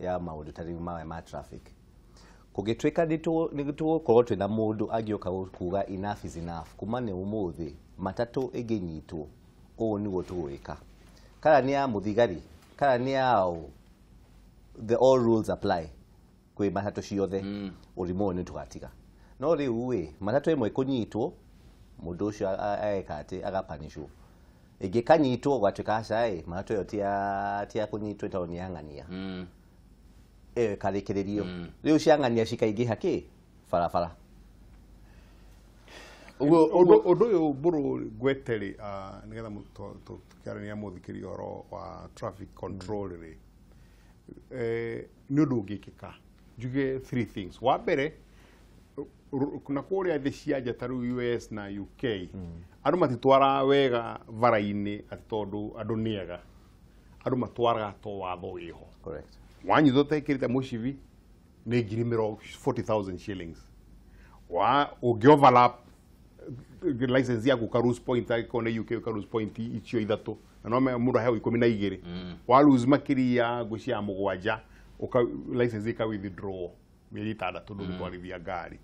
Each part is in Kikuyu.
Ya maũndũ ta rĩu maya ma traffic, kũngĩtuĩka nĩ tũgũkorwo twĩna mũndũ angĩũka kuga enough is enough, kuma nĩ ũmũthĩ matatũ ĩngĩnyitwo ũũ nĩguo tũgwĩka, kana nĩ ya mũthigari kana nĩ ya ũ, the all rules apply kwĩ matatũ ciothe, ũrimũ ũyũ nĩ tũgatiga. No rĩu ĩ matatũ ĩmwe ĩkũnyitwo, mũndũ ũcio ageka atĩ agapanishwo, ĩngĩkanyitwo ũgatuĩka aca ĩ matatũ ĩyo ti ya kũnyitwo tondũ nĩ ya ng'ania, ĩyo ĩkarĩkĩrĩrio. Rĩu cia ng'ania cikaingĩha kĩ barabara. Ũguo Ũndũ ũyũ mbũrũ ngwete rĩ, nĩgetha tũkĩarania mũthikĩria ũhoro wa traffic control rĩ, nĩ ũndũ ũngĩkĩka. Njuge three things. Wa mbere, na kũrĩa thĩ cia nja ta rĩu US na UK, andũ matitwaraga wega bara-inĩ atĩ tondũ andũ nĩ ega, andũ matwaraga to watho wĩho. Wanyitwo ũtekĩrĩte mũcibi nĩ ngiri mĩrongo 40,000 shillings. Wa ũngĩ overlap license yaku ũka lose point, angĩkorwo nĩ UK ũka lose point icio ithatũ, na no mũndũ aheagwo 12. Wa lose makĩria ngwĩciria mũgwanja, ũka license ĩka withdraw mĩeri 6, ndũngĩtwarithia ngari.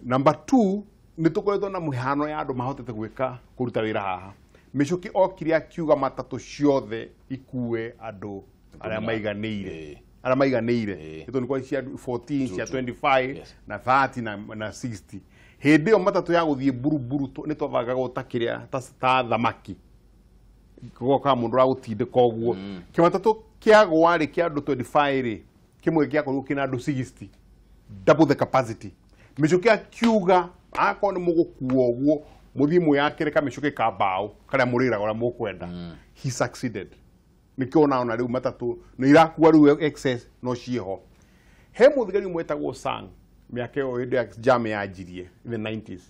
Number two, nĩ tũkoretwo na mũhano ya andũ mahotete gwĩka kũruta wĩra haha. Mĩcũkĩ okire akiuga matatũ ciothe ikue andũ arĩa maiganĩire, arĩa maiganĩire. Ĩtũ nĩ kwa cia 14, cia 25 na 30 na 60. Hĩndĩ ĩyo matatũ ya gũthiĩ buruburu nĩ twabangagwo ta kĩrĩa ta thamaki, goka mũndũ ũragũtindĩka ũguo. Kĩmatatũ kĩagwa rĩ, kĩa andũ 25 rĩ, kĩmwe gĩakorirwo kĩna andũ 60, double the capacity. Mĩcũkĩ akiuga akorwo nĩ mũgũkua ũguo, mũthiĩ mwĩyakĩre kamĩcũkĩ ka mbaũ karĩa mũrĩraga ũrĩa mũkwenda. He succeeded. Nĩkĩo ona rĩu matatũ nĩ irakua rĩu excess no ciĩho. He mũthigari ũmwe wetagwo Sang, mĩaka ĩyo hĩndĩ ya jam yanjirie in the 90s,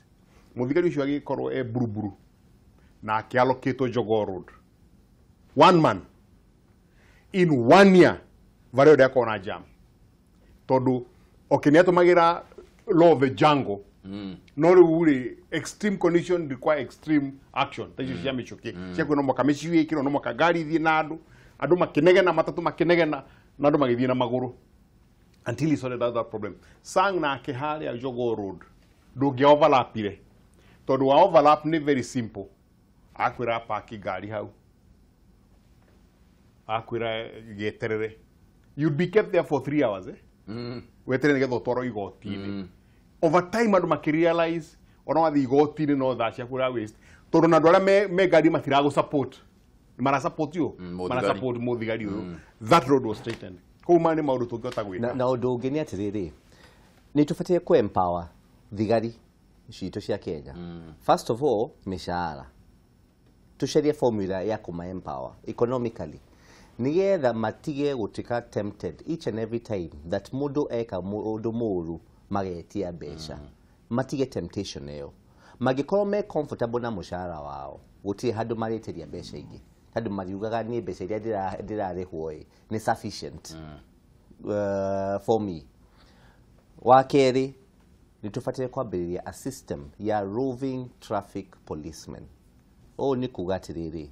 mũthigari ũcio agĩkorwo e buruburu na akĩallocatwo Jogoo Road. One man in one year, bara ĩyo ndĩakorwo na jam, tondũ okay, nĩ atũmagĩra law of the jungle, no rĩu rĩ, extreme condition require extreme action, ta icio cia mĩcũkĩ cia kwĩ no mwaka mĩcibi ĩkĩrwo, no mwaka ngari ithiĩ na andũ, andũ makĩnegena, matatũ makĩnegena na andũ magĩthiĩ na magũrũ until he sorted out that problem. Sang nake harĩa Jogoo Road ndũngĩa overlapire, tondũ wa overlap nĩ very simple, akwĩra paki ngari hau, akwĩra gĩeterere, you'd be kept there for 3 hours, eh? Weterere nĩgetha ũtwarwo igoti-inĩ. Over time andũ makĩrealize ona wathiĩ igoti-inĩ no thaa ciaku ũra waste, tondũ na andũ arĩa me ngari matiragũ support, mara support you, mũthigari. Mara support mũthigari ũyũ. That road was straightened. Koguo maya nĩ maũndũ tũngĩhota gwĩka. Na ũndũ ũngĩ nĩ atĩrĩrĩ, nĩ tũbatiĩ kũ empower thigari citũ cia Kenya. First of all, mĩcaara, tũcarie formula ya kũma empower economically nĩgetha matige gũtuĩka tempted each and every time that mũndũ eka ũndũ mũũru magetia mbeca. Matige temptation ĩyo. Mangĩkorwo me comfortable na mũcara wao, gũtirĩ handũ marĩtĩria mbeca ingĩ, tondũ mariugaga niĩ mbeca iria ndĩrarĩhwo ĩ nĩ sufficient for me. Wa kerĩ, nĩ tũbataire kwambĩrĩria a system ya roving traffic policemen. Ũũ nĩ kuga atĩrĩrĩ,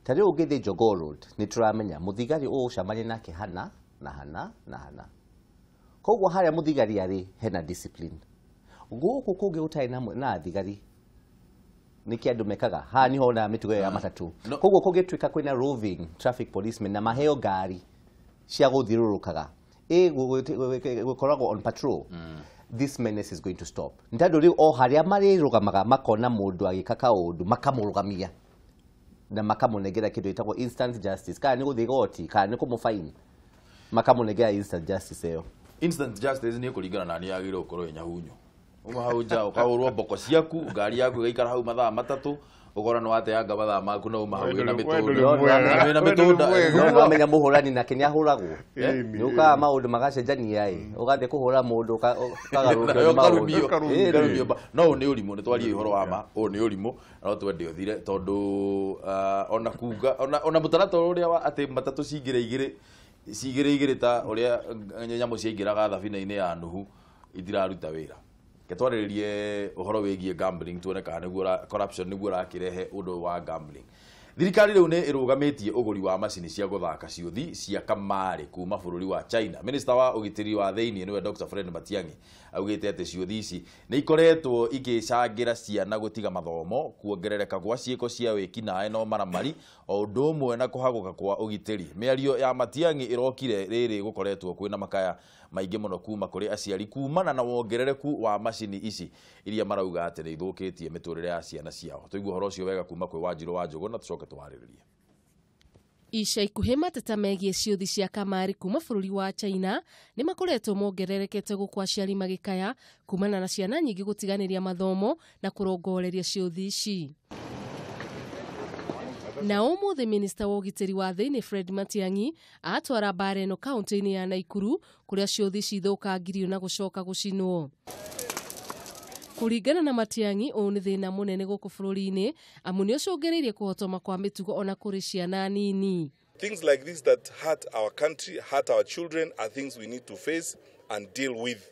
ta rĩu ũngĩthiĩ Jogoo Road, nĩ tũramenya mũthigari ũgũcemania nake hana na hana na hana, koguo harĩa mũthigari arĩ hena discipline. Gũkũ kũngĩ gũtarĩ na thigari, nĩkĩ andũ mekaga haha niho na mĩtugo ĩyo ya matatũ. No. Koguo kũngĩtuĩka kwĩna roving traffic policemen na maheo ngari cia gũthiũrũrũkaga ĩ gũkoragwo on patrol, this menace is going to stop, nĩ tondũ rĩu o harĩa marĩrũgamaga makona mũndũ agĩka kaũndũ, makamũrũgamia na makamũnengera kĩndũ gĩtagwo instant justice, kana nĩ gũthiĩ igoti kana nĩ kũmũbaini, makamũnengera instant justice ĩyo. Instant justice nĩ kũringana na nĩ yagĩrĩirwo gũkorwo ĩ nyahunyo uma hau nja ũkahũrwo mboko ciaku, ngari yaku ĩgaikara hau mathaa 3, ũkona nĩ wateanga mathaa maku na uma hau wĩna We mĩtũnda. ndũrĩ mwega. Wĩna We ndũrĩ mĩtũnda. mwega. No nĩwamenya mũhũrani nake nĩ ahũragwo. Ĩni, nĩ ũkaga maũndũ magacenjania ĩ, ũgathiĩ kũhũra mũndũ ũkagarũrũkio Nayo nĩ maũndũ. ũkarumio. Ũkarumio. Ĩni. Ũkarumio. No ũyũ nĩ ũrimũ, nĩ twarie ũhoro wa ma, ũyũ nĩ ũrimũ na no twende ũthire, tondũ ona kuga ona mũtaratara ũrĩa wa atĩ matatũ cingĩre igĩrĩ cigĩrĩ igĩrĩ ta ũrĩa nyamũ ciaingĩraga thabina-inĩ ya Nuhu itiraruta wĩra. Reke twarĩrĩrie ũhoro wĩgiĩ gambling, tuone kana nĩguo corruption nĩguo ũrakĩrehe ũndũ wa gambling. Thirikari rĩu nĩ ĩrũgamĩtie ũgũri wa macini cia gũthaka ciũthi cia kamarĩ kuma bũrũri wa China. Minista wa ũgitĩri wa thĩinĩ nĩwe Dr. Fred Matiang'i augĩte atĩ ciũthi ici nĩ ikoretwo igĩcangĩra ciana gũtiga mathomo, kuongerereka gwa ciĩko cia wĩkinaĩ na ũmaramari, o ũndũ ũmwe na kũhagũka kwa ũgitĩri. Mĩario ya Matiang'i ĩrokire rĩrĩ gũkoretwo kwĩna makaya maingĩ mũno kuma kũrĩ aciari kumana na wongerereku wa macini ici iria marauga atĩ nĩ ithũkĩtie mĩtũrĩre ya ciana ciao. Tũigue ũhoro ũcio wega kuma kwĩ Wanjirũ wa Njũgũ na tũcoke twarĩrĩrie. Ica ikuhĩ mateta megiĩ ciũthi cia kamarĩ kuma bũrũri wa China nĩ makoretwo mongererekete gũkũ aciari magĩkaya kumana na ciana nyingĩ gũtiganĩria mathomo na kũrongoreria ciũthi ici. Na ũmũthĩ minista wa ũgitĩri wa thĩinĩ Fred Matiang'i atwara mbara ĩno kaũntĩ-inĩ ya Naikuru kũrĩa ciũthi ici ithũkangirio na gũcoka gũcinwo. Kũringana na Matiang'i, ũyũ nĩ thĩna mũnene gũkũ bũrũri-inĩ amu nĩ ũcũngĩrĩirie kũhotoma kwa mĩtugo ona kũrĩ ciana nini. Things like this that hurt our country, hurt our children, are things we need to face and deal with.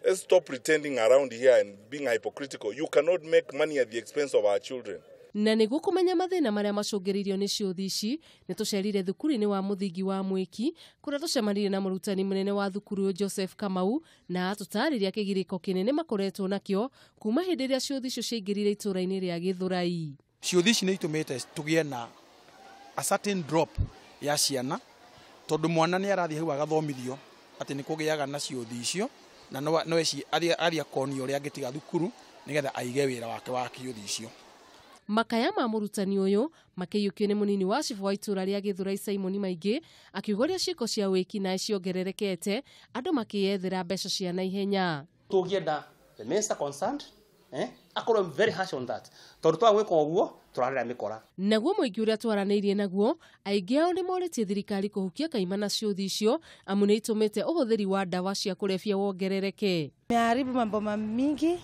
Let's stop pretending around here and being hypocritical. You cannot make money at the expense of our children. Na nĩguo kũmenya mathĩna marĩa macũngĩrĩirio nĩ ciũthi ici, nĩ tũcerire thukuru-inĩ wa mũthingi wa Mwĩki kũrĩa tũcemanirie na mũrutani mũnene wa thukuru ũyũ Joseph Kamau na atũtarĩria kĩgirĩko kĩnene makoretwo nakĩo kuma hĩndĩ ĩrĩa ciũthi icio ciaingĩrire itũũra-inĩ rĩa Gĩthũrai. Ciũthi ici nĩ itũmĩte tũgĩe na a certain drop ya ciana tondũ mwana nĩ arathiĩ hau agathomithio atĩ nĩ kũgĩaga na ciũthi icio na no athiĩ akonio ũrĩa angĩtiga thukuru nĩgetha aige wĩra wake wa kĩũthi icio. Makaya ma mũrutani ũyũ makĩiyũkio nĩ mũnini wa cibũ wa itũũra rĩa Gĩthũrai Simon Maingĩ akiuga ũrĩa ciĩko cia wĩkinaĩ ciongererekete andũ makĩyethera mbeca cia naihenya. Tũngĩenda the minister concerned akorwo very harsh on that tondũ twaga gwĩka ũguo tũrarera mĩkora. Naguo mũingĩ ũrĩa twaranĩirie naguo aingĩ ao nĩ morĩtie thirikari kũhukia kaimana ciũthi icio amu nĩ itũmĩte ũhũthĩri wa ndawa cia kũrebia wongerereke. Imeharibu mambo mingi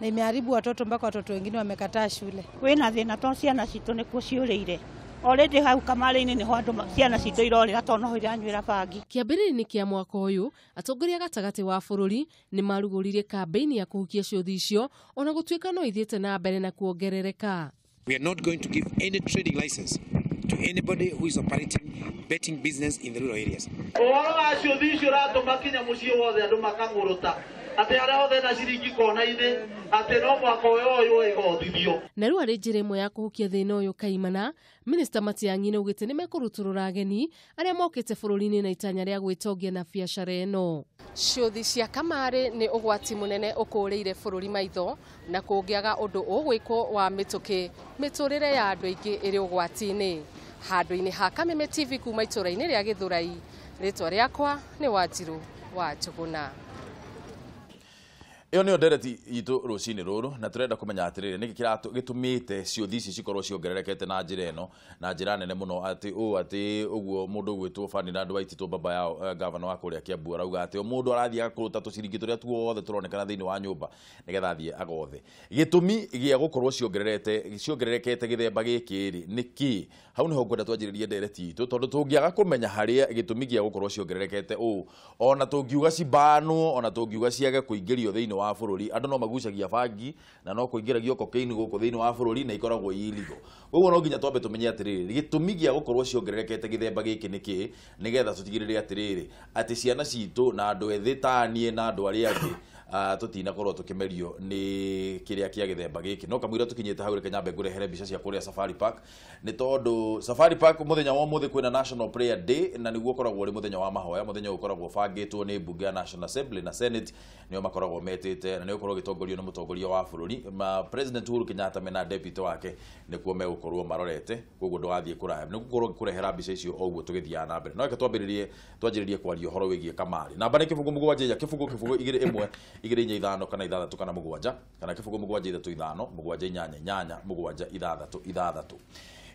na imeharibu watoto mpaka watoto wengine wamekataa shule. Wĩna thĩna tondũ ciana citũ nĩkuo ciũrĩire. Already hau kamarĩ-inĩ nĩho andũ ciana citũ irorĩra tondũ noho iranyuĩra bangi. Kĩambĩrĩria-inĩ kĩa mwaka ũyũ atongoria gatagatĩ wa bũrũri nĩ marugũririe kambĩini ya kũhukia ciũthi icio ona gũtuĩka no ithiĩte na mbere na kuongerereka. We are not going to give any trading license to anybody who is operating betting business in the rural areas. Ũhoro wa ciũthi icio ũratũma kinya mũciĩ wothe andũ makang'ũrũta atĩ arĩa othe na ciringi kona-inĩ atĩ no mwaka ũyũ ĩgothithio. Na rĩu arĩ njĩra ĩmwe ya kũhukia thĩna ũyũ kaimana, Minista Matiang'i nĩaugĩte nĩ mekũrutũrũra ageni arĩa mokĩte bũrũri-inĩ na itanya rĩa gwĩtongia na biacara ĩno. Ciũthi cia kamarĩ nĩ ũgwati mũnene ũkũrĩire bũrũri maitho na kũngĩaga ũndũ ũgwĩkwo wa mĩtũkĩ mĩtũrĩre ya andũ aingĩ ĩrĩ ũgwati-inĩ. Handũ-inĩ ha Kameme TV kuma itũũra-inĩ rĩa Gĩthũrai, rĩtwa rĩakwa nĩ Wanjirũ wa Njũgũna. Ĩyo nĩyo ndereti itũ rũcinĩ rũrũ na tũrenda kũmenya atĩrĩrĩ nĩkĩ gĩtũmĩte ciũthi ici cikorwo ciongererekete na njĩra ĩno na njĩra nene mũno atĩ ũũ atĩ ũguo mũndũ ũgwĩtwo Ferdinand Waititũ baba yao gavana wa kũrĩa Kiambu arauga atĩ o mũndũ arathiĩ agakũrũta tũciringi tũrĩa tuothe tũronekana thĩinĩ wa nyũmba nĩgetha athiĩ agothe. Gĩtũmi gĩa gũkorwo ciongererekete gĩthemba gĩkĩ rĩ nĩ kĩ? Hau nĩho ngwenda twanjĩrĩrie ndereti itũ tondũ tũngĩaga kũmenya harĩa gĩtũmi gĩa gũkorwo ciongererekete ũũ ona tũngiuga cibanwo ona tũngiuga ciage kũingĩrio thĩinĩ wa bũrũri andũ no magucagia bangi na no kũingĩragio cocaine gũkũ thĩinĩ wa bũrũri na ikoragwo illegal. Koguo no nginya twambe tũmenye atĩrĩrĩ gĩtũmi gĩa gũkorwo ciongererekete gĩthemba gĩkĩ nĩ kĩ nĩgetha tũtigĩrĩre atĩrĩrĩ atĩ ciana citũ na andũ ethĩ ta niĩ na andũ arĩa angĩ tũtinakorwo tũkĩmerio nĩ kĩrĩa kĩa gĩthemba gĩkĩ. No kamũira tũkinyĩte hau reke nyambe ngũrehere mbica cia kũrĩa Safari Park nĩ tondũ Safari Park mũthenya wa ũmũthĩ kwĩna National Prayer Day na nĩguo ũkoragwo ũrĩ mũthenya wa mahoya, mũthenya ũyũ ũkoragwo ũbangĩtwo nĩ mbunge ya National Assembly na Senate nĩo makoragwo metĩte na nĩ ũkoragwo ũgĩtongorio nĩ mũtongoria wa bũrũri President Uhuru Kenyatta mena deputy wake nĩkuo megũkorwo marorete. Koguo ndũgathiĩ kũraya nĩ gũkorwo ngĩkũrehera mbica icio o ũguo tũgĩthiaga na mbere. No reke twanjĩrĩrie kwaria ũhoro wĩgiĩ kamarĩ. Namba nĩ 0 7 0 0 2 1 2 4 5 kana 6 kana 7 kana 0 7 3 5 7 8 8 7 6 6.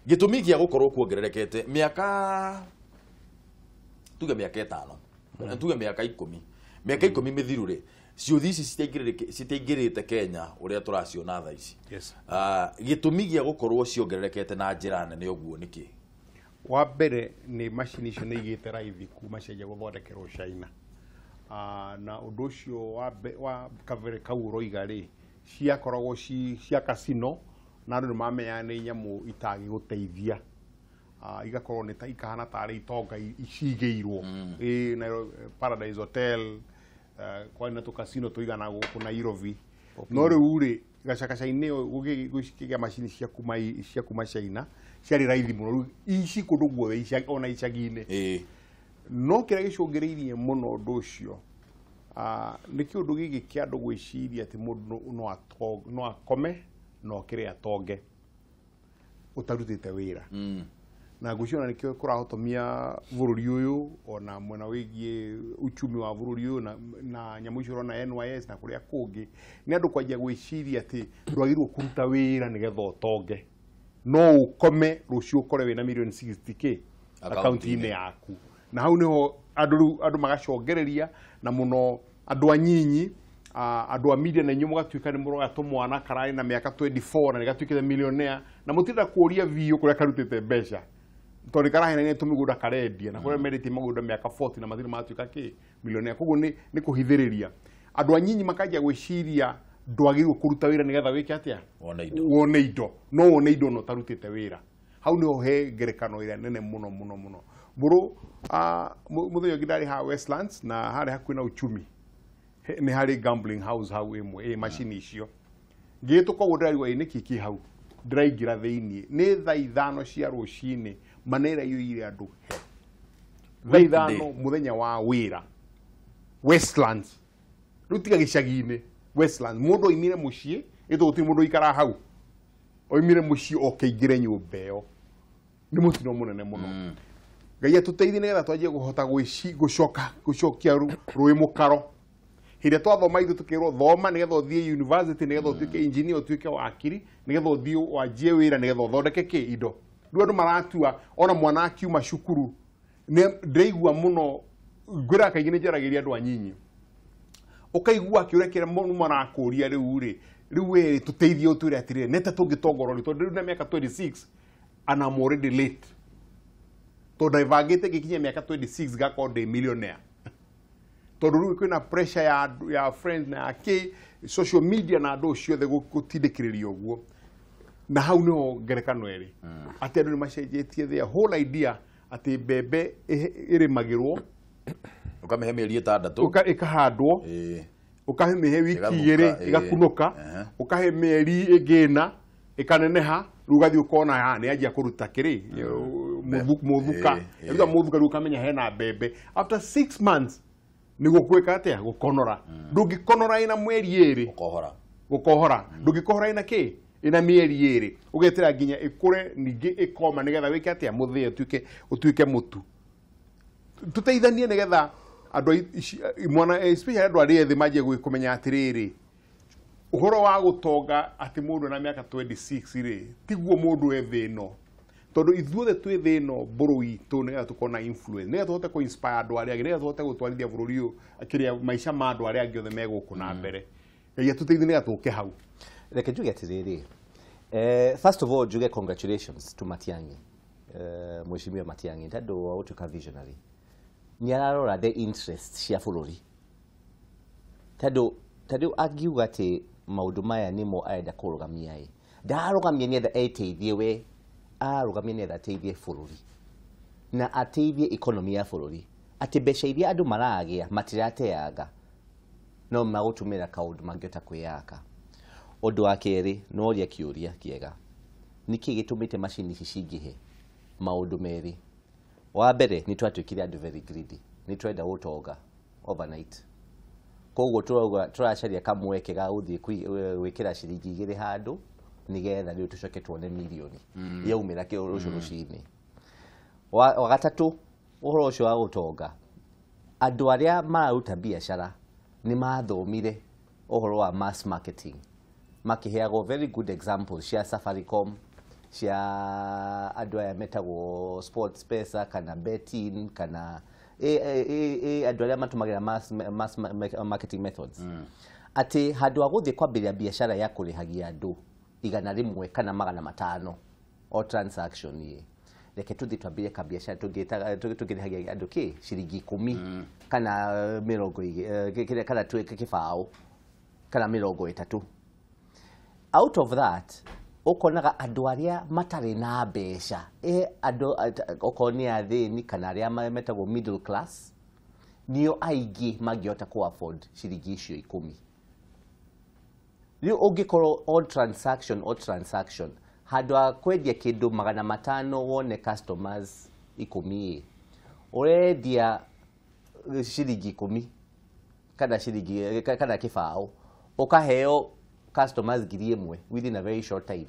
Gĩtũmi gĩa gũkorwo kuongererekete mĩaka tuge mĩaka 5 tuge mĩaka 10 mĩaka 10 mĩthiru rĩ ciũthi ici citiaingĩrĩte Kenya ũrĩa tũraciona thaa ici. Gĩtũmi gĩa gũkorwo ciongererekete na njĩra nene ũguo nĩkĩ? Wa mbere nĩ macini icio nĩ igĩte raithi kuma cianjia gũthondekerwo China. Na ũndũ ũcio wa kabere kau ũroiga rĩ ciakoragwo cia casino Na andũ nĩ mamenyaga nĩ nyamũ itangĩgũteithia. Igakorwo nĩ ta ikahana tarĩ itonga icigĩirwo. Nairobi Paradise Hotel, kwarĩ na tũkasino tũigana gũkũ Nairobi. No rĩu rĩ gacakaca-inĩ gũkĩgĩa macini cia kuma China ciarĩ raithi mũno rĩu ici kũndũ guothe ona icagi-inĩ. No kĩrĩa gĩcũngĩrĩirie mũno ũndũ ũcio nĩ kĩũndũ gĩkĩ kĩa andũ gwĩciria atĩ mũndũ no akome na okĩre atonge ũtarutĩte wĩra. Na ngwĩciria nĩkĩo kũrahotomia bũrũri ũyũ ona mwena wĩgiĩ uchumi wa bũrũri ũyũ na nyamũ icio ũrona NYS na kũrĩa kũngĩ nĩ andũ kwanjia gwĩciria atĩ ndwagĩrĩirwo kũruta wĩra nĩgetha ũtonge, no ũkome rũciũ ũkore wĩna milioni 60k akaunti-inĩ yaku. Na hau nĩho andũ rĩu andũ magacongereria na mũno andũ anyinyi andũ a media na inyuĩ mũgatuĩka nĩ mũroya tũmwana kararĩ na mĩaka 24 na nĩgatuĩkĩte millionaire na mũtirenda kũũria biũ kũrĩa karutĩte mbeca tondũ karahenania tũmĩgũnda karendia na kũrĩa mendetie mĩgũnda mĩaka 40 na matirĩ matuĩka kĩ millionaire. Koguo nĩ kũhithĩrĩria andũ anyinyi makanjia gwĩciria ndwagĩrĩirwo kũruta wĩra nĩgetha wĩke atĩa wone indo, no wone indo no ũtarutĩte wĩra. Hau nĩho he ngerekano ĩrĩa nene mũno mũno mũno. Mbũrũ mũthenya ũngĩ ndarĩ haha Westlands na harĩ hakuhĩ na uchumi nĩ harĩ gambling house hau ĩmwe macini icio ngĩhĩtũka ũguo ndĩrarigwo nĩkĩ kĩ hau ndĩraingĩra thĩiniĩ nĩ thaa 5 cia rũcinĩ manera iyũire andũ he thaa 5 mũthenya wa wĩra Westlands rĩu tiga gĩcagi-inĩ Westlands mũndũ oimire mũciĩ ĩtũ gũtirĩ mũndũ ũikaraga hau oimire mũciĩ oke aingĩre nyũmba ĩyo nĩ mũtino mũnene mũno. Ngai atũteithie nĩgetha twanjie kũhota gũcokia rũĩ mũkaro. Hĩndĩ ĩrĩa twathoma ithuĩ tũkĩrwo thoma nĩgetha ũthiĩ university nĩgetha ũtuĩke engineer ũtuĩke wakiri nĩgetha ũthiĩ wanjie wĩra nĩgetha ũthondeke kĩ indo. Rĩu andũ maratua ona mwana akiuma cukuru ndĩraigua mũno ngwĩraga kaingĩ nĩ njaragĩria andũ anyinyi ũkaigua kĩũria kĩrĩa mũndũ marakũria rĩu rĩ rĩu we tũteithie ũtwĩre atĩrĩrĩ nĩ ta tũngĩtongora rĩ tondũ rĩu na mĩaka 26 and I'm already late tondũ ndĩbangĩte ngĩkinyia mĩaka 26 ngakorwo ndĩ millionaire tondũ rĩu kwĩna pressure ya friends na ya kĩ social media na andũ ciothe gũtindĩkĩrĩria ũguo. Na hau nĩho ngerekano ĩrĩ atĩ andũ nĩ macenjetie their whole idea atĩ mbembe ĩrĩmagĩrwo ũkamĩhe mĩeri 6 ĩkahandwo ũkamĩhe wiki 2 ĩgakunũka ũkahe mĩeri ĩngĩ 4 ĩkaneneha rĩu ũgathiĩ ũkona haha nĩ yanjia kũruta kĩrĩ mũthuka ĩruta mũthuka rĩu ũkamenya hena mbembe after 6 months nĩguo gwĩka atĩa gũkonora. Ndũngĩkonora ĩna mweri 2 gũkohora ndũngĩkohora ĩna kĩ ĩna mĩeri 2 ũgetera nginya ĩkũre ningĩ ĩkoma nĩgetha wĩke atĩa mũthĩe ũtuĩke mũtu. Tũteithanie nĩgetha andũ mwana especially andũ arĩa ethĩ manjie kũmenya atĩrĩrĩ ũhoro wa gũtonga atĩ mũndũ na mĩaka 26 rĩ tiguo mũndũ e thĩ ĩno tondũ ithuothe twĩ thĩ ĩno mbũrũ itũ nĩgetha tũkorwo na influence nĩgetha tũhote kũ inspire andũ arĩa angĩ nĩgetha tũhote gũtwarithia bũrũri ũyũ kĩrĩa maica ma andũ arĩa angĩ othe me gũkũ na mbere. Ngai atũteithie nĩgetha tũke hau. Reke njuge atĩrĩrĩ first of all njuge congratulations to Matiang'i, Mheshimiwa Matiang'i tondũ wa gũtuĩka visionary nĩ ararora the interest cia bũrũri tondũ angiuga atĩ maũndũ maya nĩmo arenda kũrũgamia ĩ ndararũgamia nĩgetha eteithie we ararũgamia nĩgetha ateithie bũrũri na ateithie economy ya bũrũri atĩ mbeca iria andũ maragĩa matirateanga no magũtũmĩra kaũndũ mangĩhota kwĩyaka. Ũndũ wa kerĩ no ũria kĩũria kĩega nĩkĩ gĩtũmĩte macini ici cingĩhe maũndũ merĩ. Wa mbere nĩ twatuĩkire andũ very greedy nĩ twenda gũtonga overnight koguo tũracaria kamweke ga gũthiĩ gwĩkĩra ciringi 2 handũ nĩgetha rĩu tũcoke tuone milioni yaumĩra rũciũ rũcinĩ. Wa gatatũ ũhoro ũcio wa gũtonga andũ arĩa mararuta biacara nĩ mathomire ũhoro wa mass marketing makĩheagwo very good examples cia Safaricom cia andũ aya metagwo Sports Pesa kana betting kana andũ arĩa matũmagĩra mass marketing methods atĩ handũ ha gũthiĩ kwambĩrĩria biacara ya kũrĩhagia andũ 100 kana 500 o transaction ĩ reke tũthiĩ twambĩrĩrie kabiacara tũngĩrĩhagia andũ kĩ ciringi 10 kana 20 kana kĩbaũ kana 30. Out of that Ũkonaga andũ arĩa matarĩ na mbeca, andũ okorwo nĩ athĩni kana arĩa metagwo middle class, nĩo aingĩ mangĩhota kũ afford ciringi icio 10. Rĩu ũngĩkorwo o transaction handũ ha kwendia kĩndũ 500 wone customers 10, ũrendia ciringi 10 kana ciringi kana kĩbaũ, ũkaheo customers 1,000 within a very short time.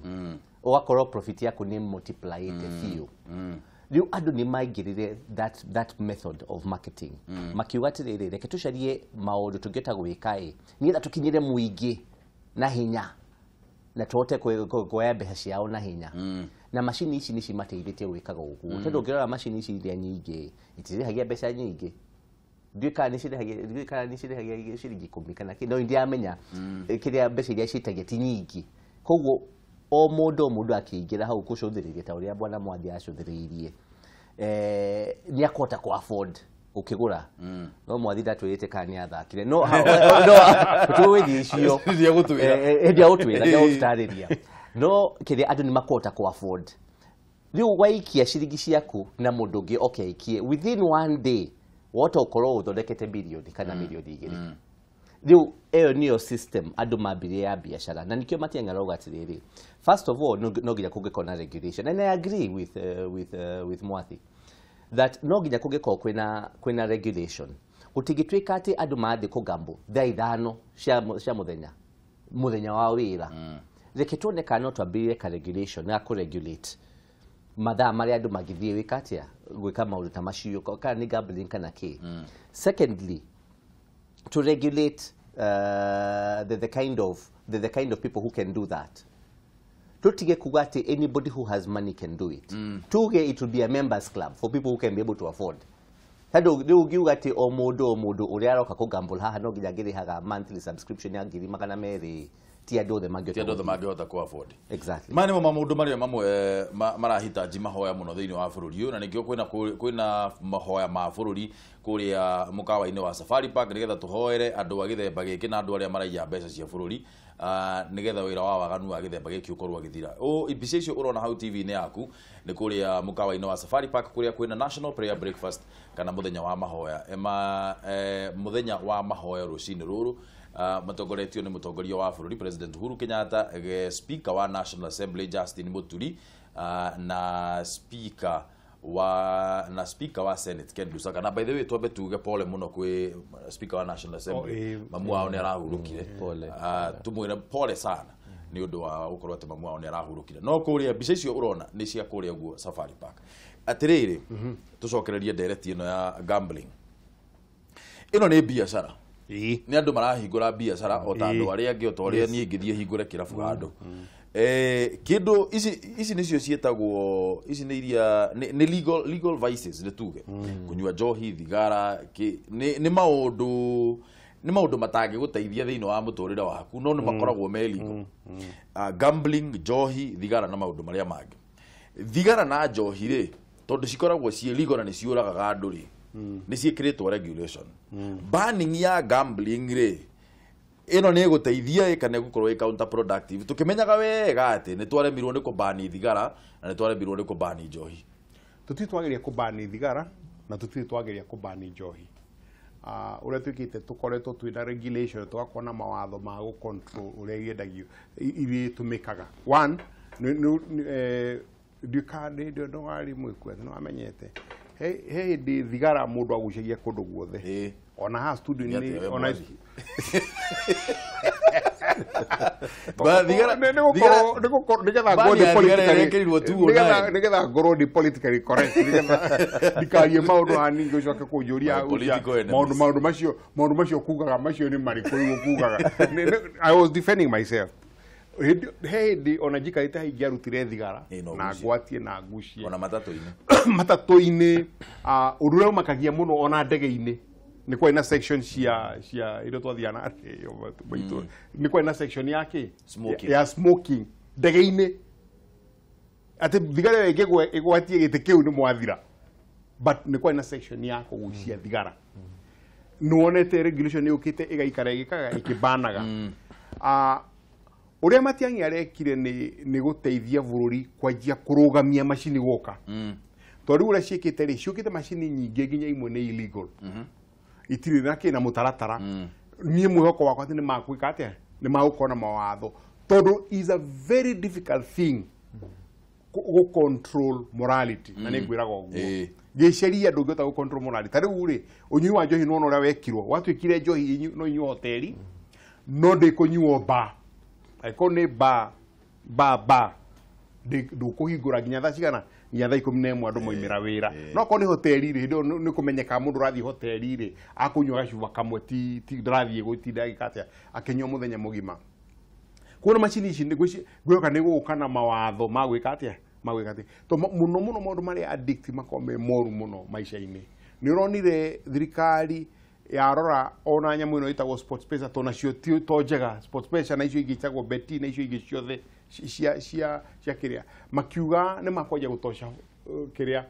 Ũgakorwo profit yaku nĩ multiplyĩte biũ. Rĩu andũ nĩ maingĩrire that method of marketing. Makiuga atĩrĩrĩ, reke tũcarie maũndũ tũngĩhota gwĩka ĩ nĩgetha tũkinyĩre mũingĩ na hinya na tũhote kuoya mbeca ciao na hinya. Na macini ici nĩ cimateithĩtie gwĩkaga ũguo, tondũ ũngĩrora macini ici iria nyingĩ itirĩhagia mbeca nyingĩ. Ndiũĩ kana nĩ cirĩhagia ciringi 10 kana kĩ, no ndiramenya kĩrĩa mbeca iria ciĩtagia ti nyingĩ. Koguo o mũndũ akĩingĩra hau kũcũthĩrĩria ta ũrĩa bwana Mwathi acũthĩrĩirie, nĩ akũhota kũ afford gũkĩgũra. No Mwathi ndatwĩrĩte kana nĩ athakire, no tũgũgĩthiĩ icio ndiagũtwĩra, ndiagũtũtarĩria. No kĩrĩa andũ nĩ makũhota kũ afford. Rĩu waikia ciringi ciaku na mũndũ ũngĩ oke aikie within one day, wahota ũkorwo ũthondekete bilioni kana milioni 2. Rĩu ĩyo nĩyo system andũ mambirie ya biacara, na nĩkĩo Matiang'i arauga atĩrĩrĩ, first of all no nginya kũngĩkorwo na regulation, and I agree with Mwathi that no nginya kũngĩkorwo kwĩna regulation. Gũtingĩtuĩka atĩ andũ marathiĩ kũgamble thaa 5 cia mũthenya wa wĩra. Reke tuone kana no twambĩrĩrie ka regulation ya kũ-regulate mathaa marĩa andũ mangĩthiĩ gwĩka atĩa, gwĩka maũndũ ta macio, kana nĩ gambling kana kĩ. Secondly, to regulate the kind of people who can do that. Tutige kuga atĩ anybody who has money can do it. Tuge it will be a members club for people who can be able to afford. Tondũ rĩu ũngiuga atĩ o mũndũ ũrĩa aroka kũgamble haha no nginya angĩrĩhaga monthly subscription ya 200,000, ti andũ othe mangĩhota kũ afford. Exactly. Maya nĩmo maũndũ marĩa mamwe marahitaji mahoya mũno thĩinĩ wa bũrũri ũyũ, na nĩkĩo kwĩna mahoya ma bũrũri kũrĩa mũkawa-inĩ wa Safari Park, nĩgetha tũhoere andũ a gĩthemba gĩkĩ na andũ arĩa maraiya mbeca cia bũrũri, nĩgetha wĩra wa waganu wa gĩthemba gĩkĩ ũkorwo ũgĩthira. Mbica icio ũrona hau TV-inĩ yaku nĩ kũrĩa mũkawa-inĩ wa Safari Park, kũrĩa kwĩna National Prayer Breakfast kana mũthenya wa mahoya, mũthenya wa mahoya rũcinĩ rũrũ, matongoretio nĩ mũtongoria wa bũrũri President Uhuru Kenyatta, Speaker wa National Assembly Justin Muturi, na Speaker wa Senate Ken Lusaka. Na by the way twambe tuge pole muno kwĩ Speaker wa National Assembly, mamu wao nĩ arahurũkire. Tumwĩre pole sana nĩ ũndũ wa gũkorwo atĩ mamu wao nĩ arahurũkire. No kũrĩa mbica icio ũrona nĩ cia kũrĩa guo Safari Park. Atĩrĩrĩ, tũcokererie ndereti ĩno ya gambling. Ĩno nĩ biacara. Nĩ andũ marahingũra biacara o ta andũ arĩa angĩ, o ta ũrĩa niĩ ingĩthiĩ hingũre kĩrabu handũ. Kĩndũ ici nĩcio ciĩtagwo, ici nĩ iria nĩ legal vices, nĩ tuge kũnyua njohi, thigara, nĩ maũndũ matangĩgũteithia thĩinĩ wa mũtũrĩre waku, no nĩ makoragwo me legal. Gambling, njohi, thigara na maũndũ marĩa mangĩ. Thigara na njohi rĩ, tondũ cikoragwo ciĩ legal na nĩ ciũragaga andũ rĩ, nĩ ciĩkĩrĩtwo regulation. Banning ya gambling rĩ, ĩno nĩ ĩgũteithia kana ĩgũkorwo ĩ counterproductive, tũkĩmenyaga wega atĩ nĩ twaremirwo nĩ kũbani thigara na nĩ twaremirwo nĩ kũbani njohi. Tũtirĩ twageria kũbani thigara na tũtirĩ twageria kũbani njohi. Ũrĩa twĩkĩte, tũkoretwo twĩna regulation, tũgakorwo na mawatho ma gũ control ũrĩa iendagio iria itũmĩkaga. One, ndiũĩ mwĩkũ nĩ wamenyete he hĩndĩ thigara mũndũ agucagia kũndũ guothe, ona haha studio-inĩ, ona nĩgetha ngorwo ndĩ politically correct, nĩgetha ndikarie maũndũ haha ningĩ ũcoke kũnjũria maũndũ macio kugaga macio nĩ marĩkũ rĩu ũkugaga. I was defending myself. He hĩndĩ ona njikarĩte hau ingĩarutire thigara na ngwatie na ngucie ona matatũ-inĩ, ũndũ ũrĩa ũmakagia mũno ona ndege-inĩ nĩ kwarĩ na section cia iria twathiaga na maitũ, nĩ kwarĩ na section ya kĩ ya smoking ndege-inĩ, atĩ thigara ĩyo ĩgwatie gĩtĩ kĩu nĩ mwathira, but nĩ kwarĩ na section ya kũgucia thigara. Nĩ wonete regulation nĩ yũkĩte ĩgaikara ĩgĩkaga ĩkĩbanaga. Ũrĩa Matiang'i arekire nĩ gũteithia bũrũri kwanjia kũrũgamia macini gũka. Tondũ ũrĩa ciĩkĩte rĩ, ciũkĩte macini nyingĩ nginya imwe nĩ illegal. Itirĩ na kĩna mũtaratara. Niĩ mwĩhoko wakwa atĩ nĩ magwĩka atĩa, nĩ magũkorwo na mawatho, tondũ is a very difficult thing gũ control morality. Na nĩ ngwĩraga ũguo, gĩceria ndũngĩhota gũ control morality. Ta rĩu rĩ, ũnyui wa njohi nĩwona ũrĩa wekirwo, watuĩkire njohi no inyuo hoteli, no ndĩkũnyuo bar. Angĩkorwo nĩ bar ndũkũhingũra nginya thaa cigana, nginya thaa 11 andũ moimĩra wĩra. No korwo nĩ hoteli rĩ, hĩndĩ ĩyo nĩ kũmenyeka mũndũ ũrathiĩ hoteli rĩ, akũnyua gacuba kamwe, ti ndarathiĩ gũtinda agĩka atĩa, akĩnyua mũthenya mũgima. Kuona macini ici ngwĩhoka nĩ gũgũka na mawatho ma gwĩka atĩa, ma gwĩka atĩa. Tondũ mũno mũno maũndũ marĩa addict makoragwo me moru mũno maica-inĩ. Nĩ ũronire thirikari yarora ona nyamũ ĩno ĩtagwo Sports Pesa, tondũ nacio ti to njega. Sports Pesa na icio ingĩ itagwo Beti na icio ingĩ ciothe cia kĩrĩa, makiuga nĩ makwanjia gũtoca kĩrĩa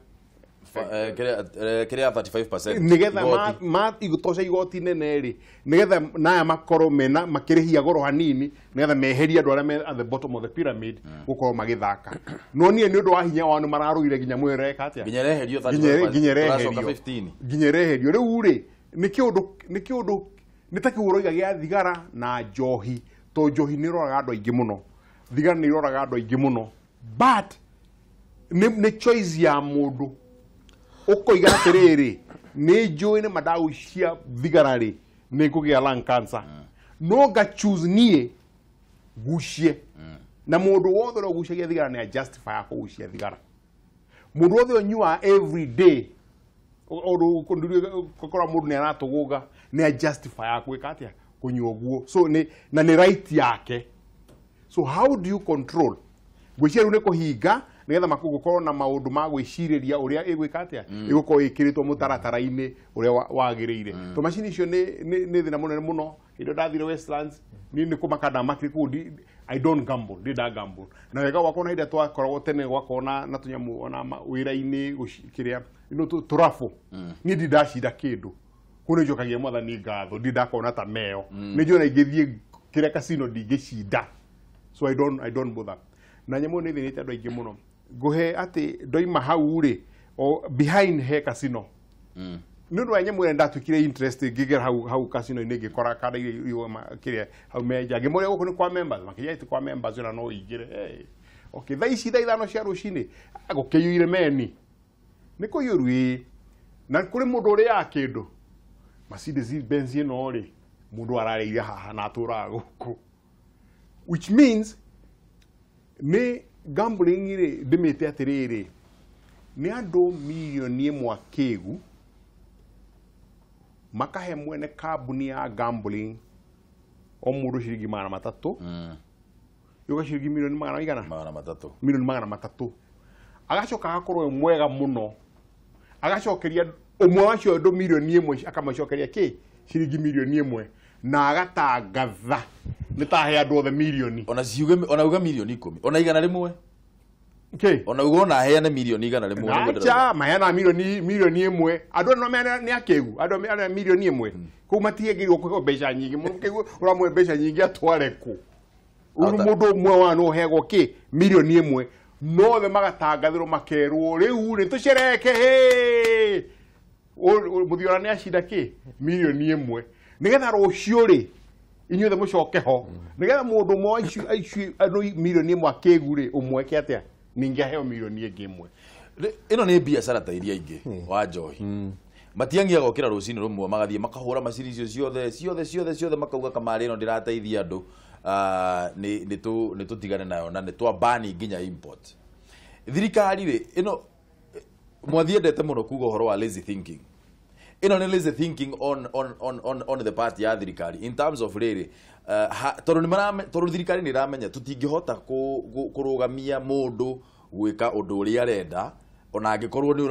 kĩrĩa 35% nĩgetha igũtoca igoti nene rĩ, nĩgetha naya makorwo mena makĩrĩhia goro hanini, nĩgetha meherie andũ arĩa me at the bottom of the pyramid gũkorwo magĩthaka. No niĩ nĩ ũndũ wa hinya wao nĩ mararũire nginya mwĩreka atĩa, nginya reherio 35 nginya reherio. Rĩu rĩ, nĩ kĩũndũ nĩ ta kĩũroiga gĩa thigara na njohi, to njohi nĩ ĩroraga andũ aingĩ mũno, thigara nĩ iroraga andũ aingĩ mũno, but nĩ choice ya mũndũ. Ũkoiga atĩrĩrĩ, nĩ njũĩ nĩ mandagucia thigara rĩ, nĩ ngũgĩa lung cancer, no nga choose niĩ ngucie. Na mũndũ wothe ũrĩa ũgucagia thigara nĩ justify kũgucia thigara. Mũndũ wothe ũnyuaga every day, ũkora mũndũ nĩ aratũgũga, nĩ justify gwĩka atĩa, kũnyua ũguo. So na nĩ right yake. So how do you control? Ngwĩciria rĩu nĩ kũhinga nĩgetha gũkorwo na maũndũ ma gwĩcirĩria ũrĩa ĩgwĩka atĩa, ĩgũkorwo ĩkĩrĩtwo mũtaratara-inĩ ũrĩa wagĩrĩire. Tondũ macini icio nĩ thĩna mũnene mũno. Hĩndĩ ĩyo ndathire Westlands, niĩ nĩ kũmaka ndamakire kũu, I don't gamble, ndirĩ nda gamble. Na wega wakwa na hĩndĩ ĩrĩa twakoragwo tene gwakorwo na tũnyamũ ona wĩra-inĩ kĩrĩa tũrabu, niĩ ndirĩ ndacinda kĩndũ. Kũu nĩ njokagia mwathani ngatho, ndirĩ ndakona ta meo. Nĩ njũĩ ona ingĩthiĩ kĩrĩa casino ndingĩcinda. So I don't bother. Na nyamũ nĩ ĩthĩnĩte andũ aingĩ mũno. Ngũhe atĩ ndoima hau rĩ, o behind he casino. Nĩ ũndũ wa nyamũ ĩrĩa ndatuĩkire interest ngĩgera hau casino-inĩ, ngĩkora kanda iria kĩrĩa hau menja. Ngĩmũria gũkũ nĩ kwa members, makĩnjĩra ti kwa members ona no ũingĩre. Okay, thaa ici thaa 5 cia rũcinĩ gũkĩiyũire meni. Nĩ kũiyũru ĩĩ. Na kũrĩ mũndũ ũrĩaga kĩndũ. Mercedes Benz ĩno rĩ, mũndũ ararĩire haha na atũraga gũkũ. Which means nĩ gambling rĩ, ndĩmĩte atĩrĩrĩ, nĩ andũ mirioni 1 kĩgu makahe mwene kambuni ya gambling o mũndũ ciringi 300, yoga ciringi mirioni 300, mirioni 300. Agacoka agakorwo e mwega mũno, agacokeria ũmwe wacio andũ mirioni 1, akamacokeria kĩ ciringi mirioni 1, na agatangatha nĩ tahe andũ othe mirioni. Ona ciuge, ona uga mirioni 10, ona 100. Okay. Ona uga ona heane mirioni 100. Acha maheana mirioni 1. Andũ no meana nĩ akĩgu, andũ meana mirioni 1. Kũu matiagĩrĩirwo kũheo mbeca nyingĩ. Mũndũ kĩgu ũramũhe mbeca nyingĩ atware kũ? Ũyũ mũndũ ũmwe wa no heagwo kĩ mirioni 1. No othe magatangathĩrwo makerwo rĩu rĩ tũcereke hĩ. Mũthiora nĩ acinda kĩ mirioni 1. Nĩgetha rũciũ rĩ inyuothe mũcoke ho, nĩgetha mũndũ ũmwe aici andũ mirioni 1 akĩgu rĩ, ũmwe eke atĩa, ningĩ aheo mirioni ĩngĩ 1. Ĩno nĩ biacara ta iria ingĩ wa njohi. Matiang'i agokĩra rũcinĩ rũmwe magathiĩ makahũra macini icio ciothe ciothe ciothe ciothe, makauga kamarĩ ĩno ndĩrateithia andũ, nĩ tũtigane nayo na nĩ twambani nginya import. Thirikari rĩ, ĩno mwathiendete mũno kuga ũhoro wa lazy thinking. Ĩno nĩ lazy thinking on the part ya thirikari in terms of rĩrĩ, tondũ thirikari nĩ ĩramenya tũtingĩhota kũrũgamia mũndũ gwĩka ũndũ ũrĩa arenda, ona angĩkorwo nĩ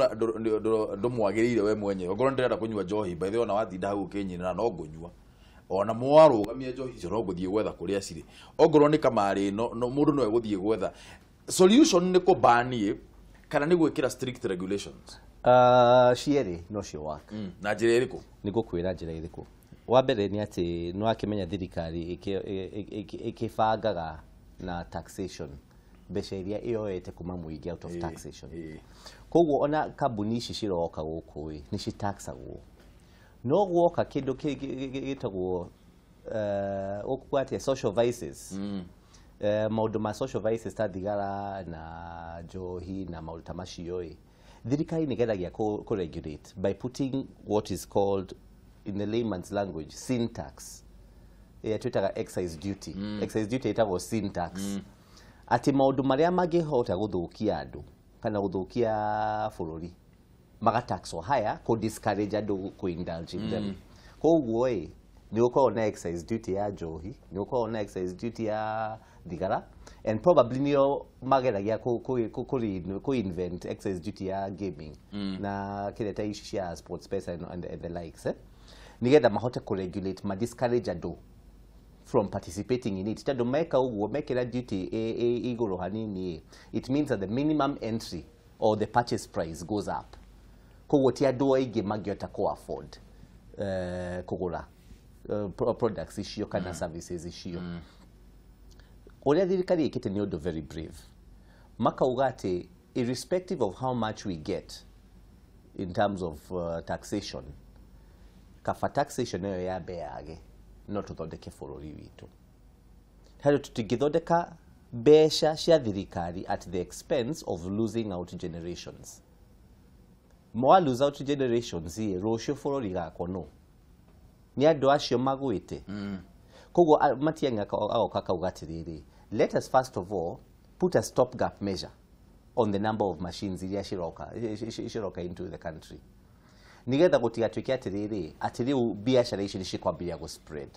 ndũmwagĩrĩire we mwenyewe. Ongorwo ndĩrenda kũnyua njohi, by the way, ona watinda hau ũkĩnyinĩra no ngũnyua. Ona mwarũgamia njohi icio no ngũthiĩ gwetha kũrĩa cirĩ. Ongorwo nĩ kamarĩ ĩno, mũndũ no egũthiĩ gwetha. Solution nĩ kũbanie kana nĩ gwĩkĩra strict regulations? Cierĩ no cio work. Na njĩra ĩrĩkũ? Nĩ ngũkwĩra njĩra ĩrĩkũ. Wa mbere nĩ atĩ nĩ wakĩmenya thirikari ĩkĩbangaga na taxation, mbeca iria ĩyoete kuma mũingĩ out of taxation. Koguo ona kambuni ici ciroka gũkũ ĩ nĩ citaxagwo, no guoka kĩndũ gĩtagwo gũkũ atĩa, social vices, maũndũ ma social vices ta thigara na njohi na maũndũ ta macio ĩ, thirikari nĩ geragia kũ regulate by putting what is called in the layman's language sin tax, ĩrĩa twĩtaga excise duty. Excise duty ĩtagwo sin tax, atĩ maũndũ marĩa mangĩhota gũthũkia andũ kana gũthũkia bũrũri magataxwo haya kũ discourage andũ kũ indulge in them. Koguo ĩ nĩ gũkoragwo na excise duty ya njohi, nĩ gũkoragwo na excise duty ya thigara, and probably nĩo mageragia kũ invent excise duty ya gaming na kĩrĩa ta ici cia sports pesa and the likes, eh? Nĩgetha mahote kũ regulate, ma discourage andũ from participating in it, tondũ meka ũguo mekĩra duty igũrũ hanini, it means that the minimum entry or the purchase price goes up. Koguo ti andũ aingĩ mangĩhota kũ afford kũgũra products icio kana services icio. Ũrĩa thirikari ĩkĩte nĩ ũndũ very brave, makauga atĩ irrespective of how much we get in terms of taxation, kaba taxation ĩyo yambe yage no tũthondeke bũrũri witũ, tondũ tũtingĩthondeka mbeca cia thirikari at the expense of losing out generations. Mwa lose out generations ĩ, rũciũ bũrũri gakwo no nĩ andũ acio magwĩte. Koguo Matiang'i agoka akauga atĩrĩrĩ, let us first of all put a stopgap measure on the number of machines iria ciroka into the country, nigetha gũtigatuĩke atĩrĩrĩ atĩ rĩu biacara ici nĩ cikwambĩrĩria gũ spread.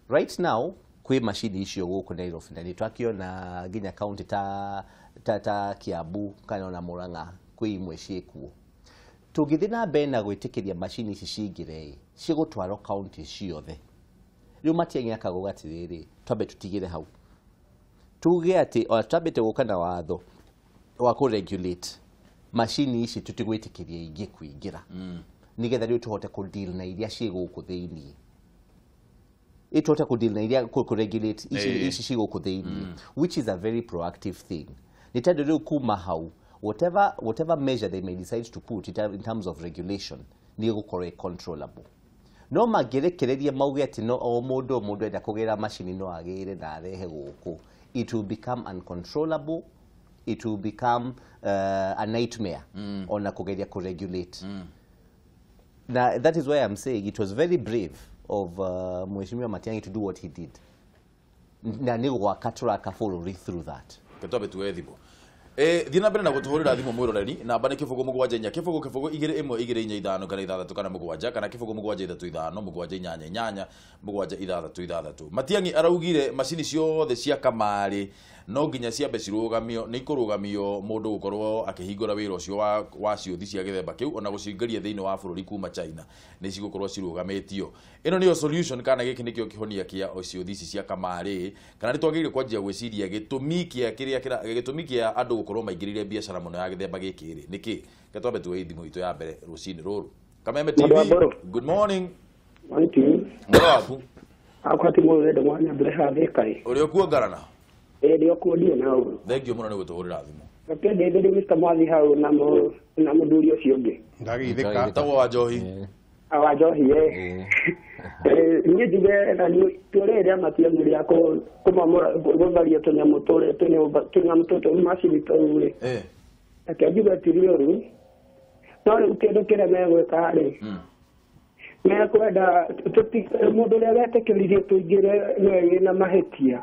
Right now kwĩ macini icio gũkũ Nairobi, na nĩ twakĩona nginya kaunti ta Kiambu kana ona Murang'a kwĩ imwe ciĩkuo. Tũngĩthiĩ na mbere na gwĩtĩkĩria macini ici cingĩre ĩ, cigũtwarwo kaunti ciothe. Rĩu Matiang'i akauga atĩrĩrĩ, twambe tũtigĩre hau, tuge atĩ ona twambĩte gũka na watho wa kũ regulate macini ici, tũtigwĩtĩkĩria ingĩ kũingĩra, nĩgetha rĩu tũhote kũ deal na iria ciĩ gũkũ thĩiniĩ, ĩ tũhote kũ deal na iria kũ regulate ici ciĩ gũkũ thĩiniĩ, which is a very proactive thing, nĩ tondũ rĩu kuma hau whatever measure they may decide to put in terms of regulation nĩ ĩgũkorwo ĩ controllable. No mangĩrekereria mauge atĩ no o mũndũ o mũndũ enda kũgĩra macini no agĩre na arehe gũkũ, it will become uncontrollable, it will become a nightmare ona kũgeria kũ-regulate. Na that is why I'm saying it was very brave of Mheshimiwa Matiang'i to do what he did, na nĩ gwaka tũraka bũrũri through that. Twambe tuoe thimũ. Thiĩ na mbere na gũtũhũrĩra thimũ mwĩroreri, namba nĩ 0 7 4 0 0 2 1 2 4 5 kana 6 kana 7 kana 0 7 3 5 7 8 8 7 6 6. Matiang'i araugire macini ciothe cia kamarĩ no nginya ciambe cirũgamio, nĩ ikũrũgamio mũndũ gũkorwo akĩhingũra wĩra ũcio wa ciũthi cia gĩthemba kĩu ona gũcingĩria thĩinĩ wa bũrũri kuma China nĩ cigũkorwo cirũgamĩtio. Ĩno nĩyo solution kana gĩkĩ nĩkĩo kĩhonia kĩa ciũthi ici cia kamarĩ, kana nĩ twagĩrĩire kwanjia gwĩciria gĩtũmi kĩa kĩrĩa gĩtũmi kĩa andũ gũkorwo maingĩrĩire biacara mũno ya gĩthemba gĩkĩ rĩ nĩkĩ? Reke twambe tuoe thimũ itũ ya mbere rũcinĩ rũrũ. Kameme TV, good morning. Mũro waku? Akwa ti mũrũ rendo mwanya mbere haha Thika ĩ. Ũrĩ okuo Ngarana? Ĩ ndĩ okuo ndirĩ na ũru. Thank you mũno nĩ gũtũhũrĩra thimũ. Reke ndeithĩrie Mr. Mwathi hau na mũthuri ũcio ũngĩ. Ndageithĩka. Tagwo wa njohi. Wa njohi ĩ. Niĩ njuge na itua rĩrĩ rĩa Matiang'i rĩa kũmomora gũtharia tũnyamũ tũrĩa tũnyũmba tũnyamũ tũtũ macini tũu rĩ, reke njuge ti rĩũru, no rĩu kĩndũ kĩrĩa megwĩka rĩ, mekwenda mũndũ ũrĩa wetĩkĩririe tũingĩre nĩwe wĩna mahĩtia,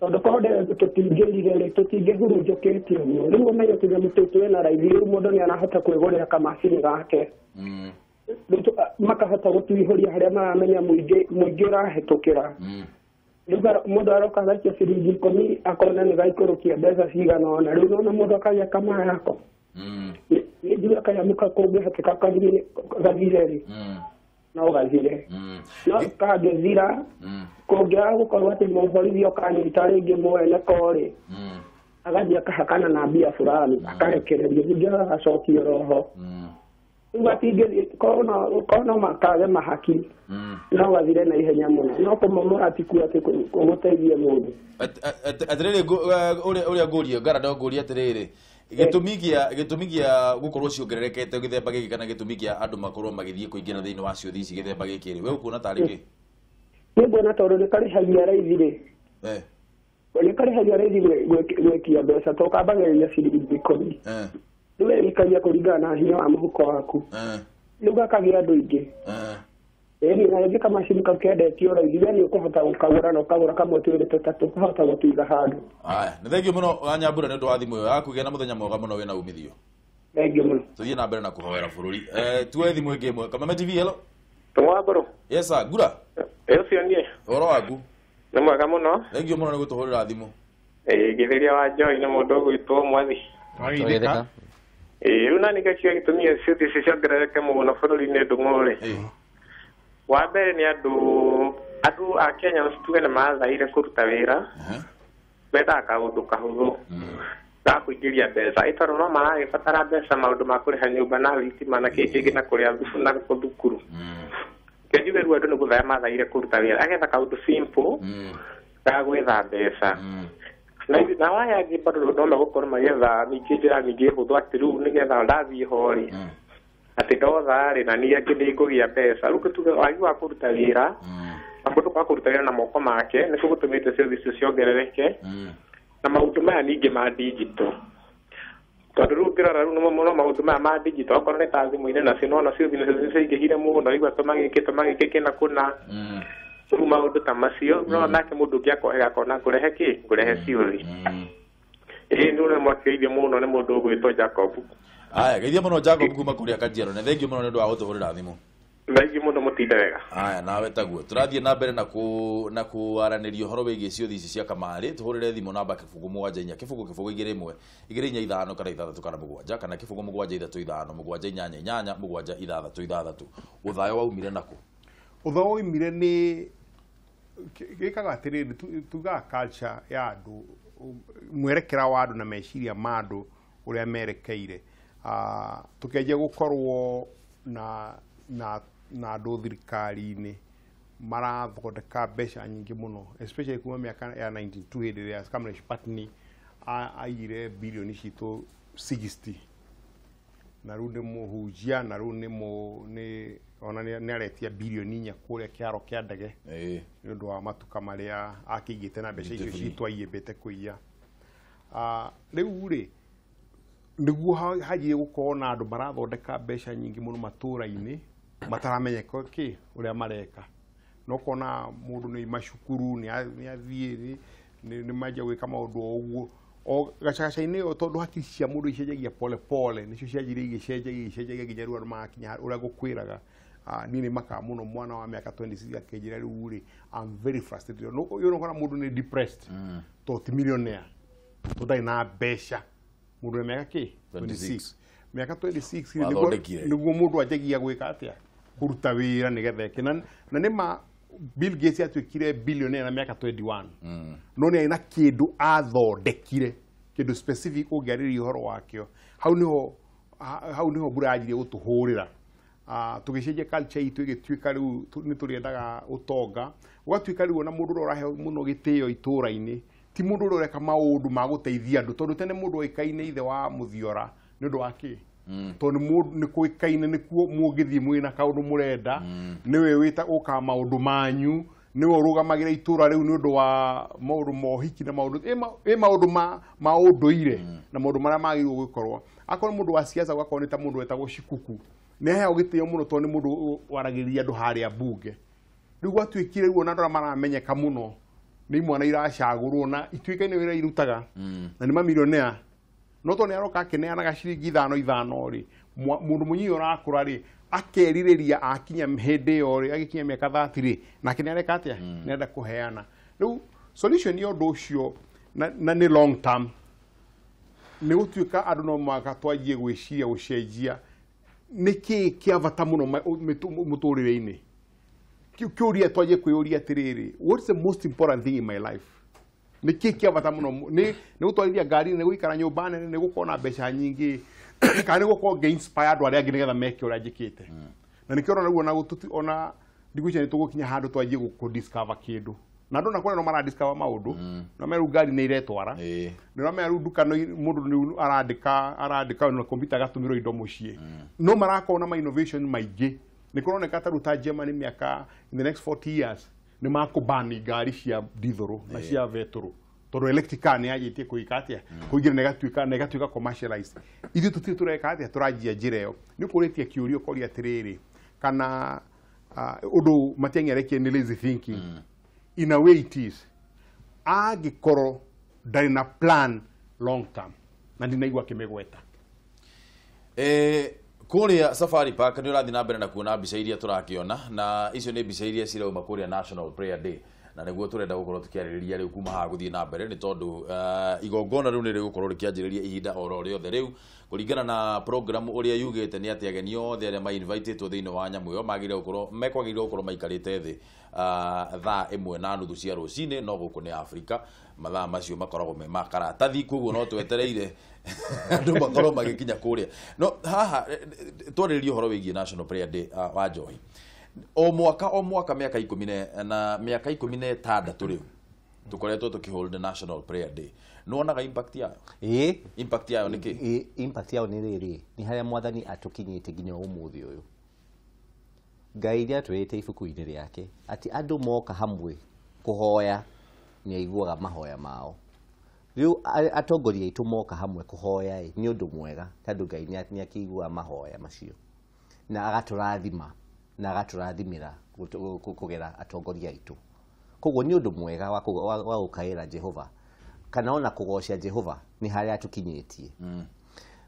tondũ korwo tũtingĩrire rĩ tũtingĩhurunjũkĩte ũguo. Rĩu ũmenye tũnyamũ tũu twĩna raithi, rĩu mũndũ nĩ arahota kwĩgũrĩra kamacini gake, makahota gũtuihũria harĩa maramenya mũingĩ ũrahĩtũkĩra. Rĩu mũndũ aroka agaikia ciringi 10 akona nĩ gaikũrũkia mbeca cigana ũna, rĩu nona mũndũ akagĩa kamaya yako. Nĩ njuge kanyamũ kau kũngĩhoteka gathire rĩ, no gathire, no kangĩthira kũngĩaga gũkorwo atĩ mũborithi okanyita rĩngĩ mwene ko rĩ, agathiĩ akahakana na mbia fulani akarekererio, ningĩ agacokio roho. Rĩu gatingĩthiĩ korwo no makage mahaki no gathire na ihenya mũno, no kũmomora ti kuo atĩ gũteithie mũndũ. Atĩrĩrĩ, ũrĩa ngũrie Ngaranda, ngũrie atĩrĩrĩ, gĩtũmi gĩa gũkorwo ciongererekete gĩthemba gĩkĩ kana gĩtũmi kĩa andũ makorwo magĩthiĩ kũingĩra thĩinĩ wa ciũthi ici gĩthemba gĩkĩ rĩ, we ũkuona tarĩ kĩ? Nĩ nguona tondũ nĩ karĩhagia raithi rĩ, nĩ karĩhagia raithi gwĩkia mbeca, to kambagĩrĩria ciringi 10. Rĩu wĩikagia kũringana na hinya wa mũhuko waku, rĩu gakagĩa andũ aingĩ. Ĩni na rĩngĩ kamacini kau kendetio raithi, we nĩ ũkũhota gũkagũra na ũkagũra kamwe twĩrĩ tũtatũ, ũkahota gũtũiga handũ. Aya, nĩ thengio mũno Wanyambura nĩ ũndũ wa thimũ ĩyo yaku, gĩa na mũthenya mwega mũno wĩna umithio. Thengio mũno. Tũthiĩ na mbere na kũhoera bũrũri. Tuoe thimũ ĩngĩ ĩmwe. Kameme TV, hello. Tũmwambũrũ. Yes sir, Ngura. Ĩ ũcio niĩ. Ũhoro waku? Nĩ mwega mũno. Thengio mũno nĩ gũtũhũrĩra thimũ. Ĩ ngĩthĩria wa Joy nĩ mũndũ ũgwĩtwo Mwathi. Twageithĩka. Ĩ rĩu na nĩkĩo gĩtũmire ciũthi ici ciongerereke mũno bũrũri-inĩ Ndung'u rĩ. Wa mbere nĩ andũ a Kenya tuge nĩ mathaire kũruta wĩra, mendaga kaũndũ kahũthũ ga kũingĩria mbeca, ĩ tondũ no maragĩbatara mbeca maũndũ ma kũrĩha nyũmba na thitima na kĩĩ kĩngĩ na kũrĩa na thukuru. Reke njuge rĩu andũ nĩ gũthaya mathaire kũruta wĩra, agetha kaũndũ simple ga gwetha mbeca. Na waya angĩ bado no megũkorwo magĩetha ningĩ njĩra nyingĩ hũthũ atĩ rĩu nĩgetha ndathiĩ ho rĩ, atĩ ndotha rĩ na niĩ angĩ nĩngũgĩa mbeca. Rĩu tuge wagi wa kũruta wĩra na mũndũ kwaga kũruta wĩra na moko make nĩkuo gũtũmĩte ciũthi icio ciongerereke, na maũndũ maya ningĩ ma digital, tondũ rĩu ũngĩrora rĩu mũno maũndũ maya ma digital okorwo nĩ ta thimũ-inĩ nacio nona ciũthi nacio ciaingĩhire mũno, igua tũma gĩkĩ kĩna kũna, rĩu maũndũ ta macio no nake mũndũ ũngĩ akohega akona ngũrehe kĩ, ngũrehe ciũthi. Ĩ nĩ mwakĩithio mũno nĩ mũndũ ũgwĩtwo Jacob. Aya, geithia mũno Jacob kuma kũrĩa Kajiado, na thengio mũno nĩ ũndũ wa gũtũhũrĩra thimũ. Thengiũ mũno, mũtinde wega. Aya, nawe taguo. Tũrathiĩ na mbere na kũaranĩria ũhoro wĩgiĩ ciũthi ici cia kamarĩ. Tũhũrĩre thimũ namba 0 7 4 0 0 2 1 2 4 5 kana 6 kana 7 kana 0 7 3 5 7 8 8 7 6 6. Ũthayo waumire nakũ? Ũthayo waumire nĩ gĩkaga atĩrĩrĩ, tugaga culture ya andũ, mwerekera wa andũ na meciria ma andũ ũrĩa merekeire. Tũkĩanjia gũkorwo na andũ thirikari-inĩ marathondeka mbeca nyingĩ mũno, especially kuma mĩaka ya 92 hĩndĩ ĩrĩa Kamlesh Pattni aigire bilioni citũ 60, na rĩu nĩ mũhunjia, na rĩu nĩ ona nĩ aretia bilioni 4 kũrĩa kĩharo kĩa ndege nĩ ũndũ wa matuka marĩa akĩigĩte na mbeca icio citũ aiyĩmbĩte kũiya. Rĩu rĩ nĩguo hanjie gũkorwo na andũ marathondeka mbeca nyingĩ mũno matũũra-inĩ mataramenyeka kĩ ũrĩa mareka, no kona mũndũ nĩ macukuru nĩ athiĩ nĩ manjia gwĩka maũndũ o ũguo o gacagaca-inĩ o, tondũ hakiri cia mũndũ icenjagia pole pole, nĩcio cianjirie igĩcenjagia nginya rĩu andũ magakinya ũrĩa ngũkwĩraga. Niĩ nĩ makaga mũno mwana wa mĩaka 26 akĩnjĩra rĩu rĩ, I'm very frustrated. No ũkona mũndũ nĩ depressed tondũ ti millionaire, tondũ ndarĩ na mbeca. Mũndũ wa mĩaka kĩ 26, mĩaka 26 nĩguo mũndũ anjagia gwĩka atĩa, kũruta wĩra nĩgetha eke. Na nĩ ma Bill Gates atuĩkire billionaire na mĩaka 21, no nĩ arĩ na kĩndũ athondekire, kĩndũ specific ũngĩarĩria ũhoro wakĩo. Hau nĩho mbura yanjirie gũtũhũrĩra. Tũgĩcenjia culture itũ ĩgĩtuĩka rĩu nĩ tũrĩendaga ũtonga, ũgatuĩka rĩu ona mũndũ ũrĩa ũraheo mũno gĩtĩo itũũra-inĩ ti mũndũ ũrĩa ũreka maũndũ ma gũteithia andũ, tondũ tene mũndũ oĩkaine ithe wa mũthiora nĩ ũndũ wa kĩ, tondũ nĩ kũĩkaine nĩkuo mũngĩthiĩ mwĩna kaũndũ mũrenda, nĩwe ũkaga maũndũ manyu, nĩwe ũrũgamagĩra itũũra rĩu nĩ ũndũ wa maũndũ ma ũhiki na maũndũ ĩ maũndũ ma ũndũire na maũndũ marĩa magĩrĩirwo gũkorwo. Akorwo mũndũ wa siasa ũgakorwo nĩ ta mũndũ wetagwo Shikuku, nĩ aheagwo gĩtĩo mũno tondũ nĩ mũndũ waragĩrĩria andũ harĩa mbunge. Rĩu gwatuĩkire rĩu ona andũ arĩa maramenyeka mũno nĩ imwana iracagũrwo na ituĩkaine wĩra irutaga na nĩ mamilionea, no tondũ nĩ aroka akĩneanaga ciringi 5 5 rĩ, mũndũ mũnyinyi ũrakũra rĩ akerirĩria akinya hĩndĩ ĩyo rĩ, agĩkinya mĩaka 30 rĩ, nake nĩ areka atĩa, nĩ arenda kũheana. Rĩu solution ya ũndũ ũcio na nĩ long term, nĩ gũtuĩka andũ no mũhaka twanjie gwĩciria gũcenjia nĩ kĩĩ kĩa bata mũno mũtũrĩre-inĩ. Kĩũria twanjie kwĩyũria atĩrĩrĩ, what's the most important thing in my life? Nĩ kĩĩ kĩa bata mũno? Nĩ gũtwarithia ngari, nĩ gũikara nyũmba nene, nĩ gũkorwo na mbeca nyingĩ, Kana nĩ gũkorwo ngĩ inspire andũ arĩa angĩ nĩgetha meke ũrĩa njĩkĩte. Na nĩkĩo ũrona rĩu ona gũtũti ona ndigwĩciria nĩ tũgũkinya handũ twanjie kũ discover kĩndũ. Na andũ ona kũrĩa no mara discover maũndũ. No meru ngari nĩ iretwara. Nĩ ũramenya rĩu nduka no mũndũ rĩu arandĩka na kompiuta agatũmĩrwo indo mũciĩ. No marakorwo na ma innovation maingĩ. Nĩ kũroneka ta rĩu ta Germany mĩaka in the next 40 years nĩ makũbani ngari cia dithũrũ na cia betũrũ. Tondũ electric car nĩ yanjĩtie kũĩka atĩa? Kũingĩra na ĩgatuĩka commercialized. Ithuĩ tũtirĩ tũreka atĩa? Tũranjia njĩra ĩyo. Nĩ ũkũrĩtie kĩũria ũkoria atĩrĩrĩ, kana ũndũ Matiang'i arekie nĩ lazy thinking. In a way it is. Angĩkorwo ndarĩ na plan long term na ndinaigua akĩmĩgweta. Kũrĩa Safari Park nĩ ũrathiĩ na mbere na kuona mbica iria tũrakĩona, na icio nĩ mbica iria cirauma kũrĩa National Prayer Day, na nĩguo tũrenda gũkorwo tũkĩarĩrĩria rĩu kuma haha gũthiĩ na mbere, nĩ tondũ igongona rĩu nĩ rĩgũkorwo rĩkĩanjĩrĩria ihinda oro rĩothe rĩu kũringana na program ũrĩa yugĩte nĩ atĩ ageni othe arĩa ma-invitĩtwo thĩinĩ wa nyamũ ĩyo magĩrĩire gũkorwo mekwagĩrĩirwo gũkorwo maikarĩte thĩ thaa 1:30 cia rũcinĩ, no gũkũ nĩ Afrika mathaa macio makoragwo me ma karatathi, koguo no twetereire andũ makorwo magĩkinya kũrĩa. No haha twarĩrĩria ũhoro wĩgiĩ National Prayer Day wa Njohi. O mwaka mĩaka 16 rĩu tũkoretwo tũkĩhold National Prayer Day. Nĩwonaga impact yayo? Ĩĩ. Impact yayo nĩ kĩ? Impact yayo nĩ rĩrĩ, nĩ harĩa mwathani atũkinyĩte nginya ũmũthĩ ũyũ. Ngai nĩ atwĩrĩte ibuku-inĩ rĩake atĩ andũ moka hamwe kũhoya nĩ aiguaga mahoya mao. Rĩu atongoria aitũ moka hamwe kũhoya ĩ, nĩ ũndũ mwega tondũ Ngai nĩ akĩiguaga mahoya macio na agatũrathima na agatũrathimĩra kũgera atongoria aitũ. Koguo nĩ ũndũ mwega wa gũkaĩra Jehova kana ona kũgoca Jehova nĩ harĩa atũkinyĩtie.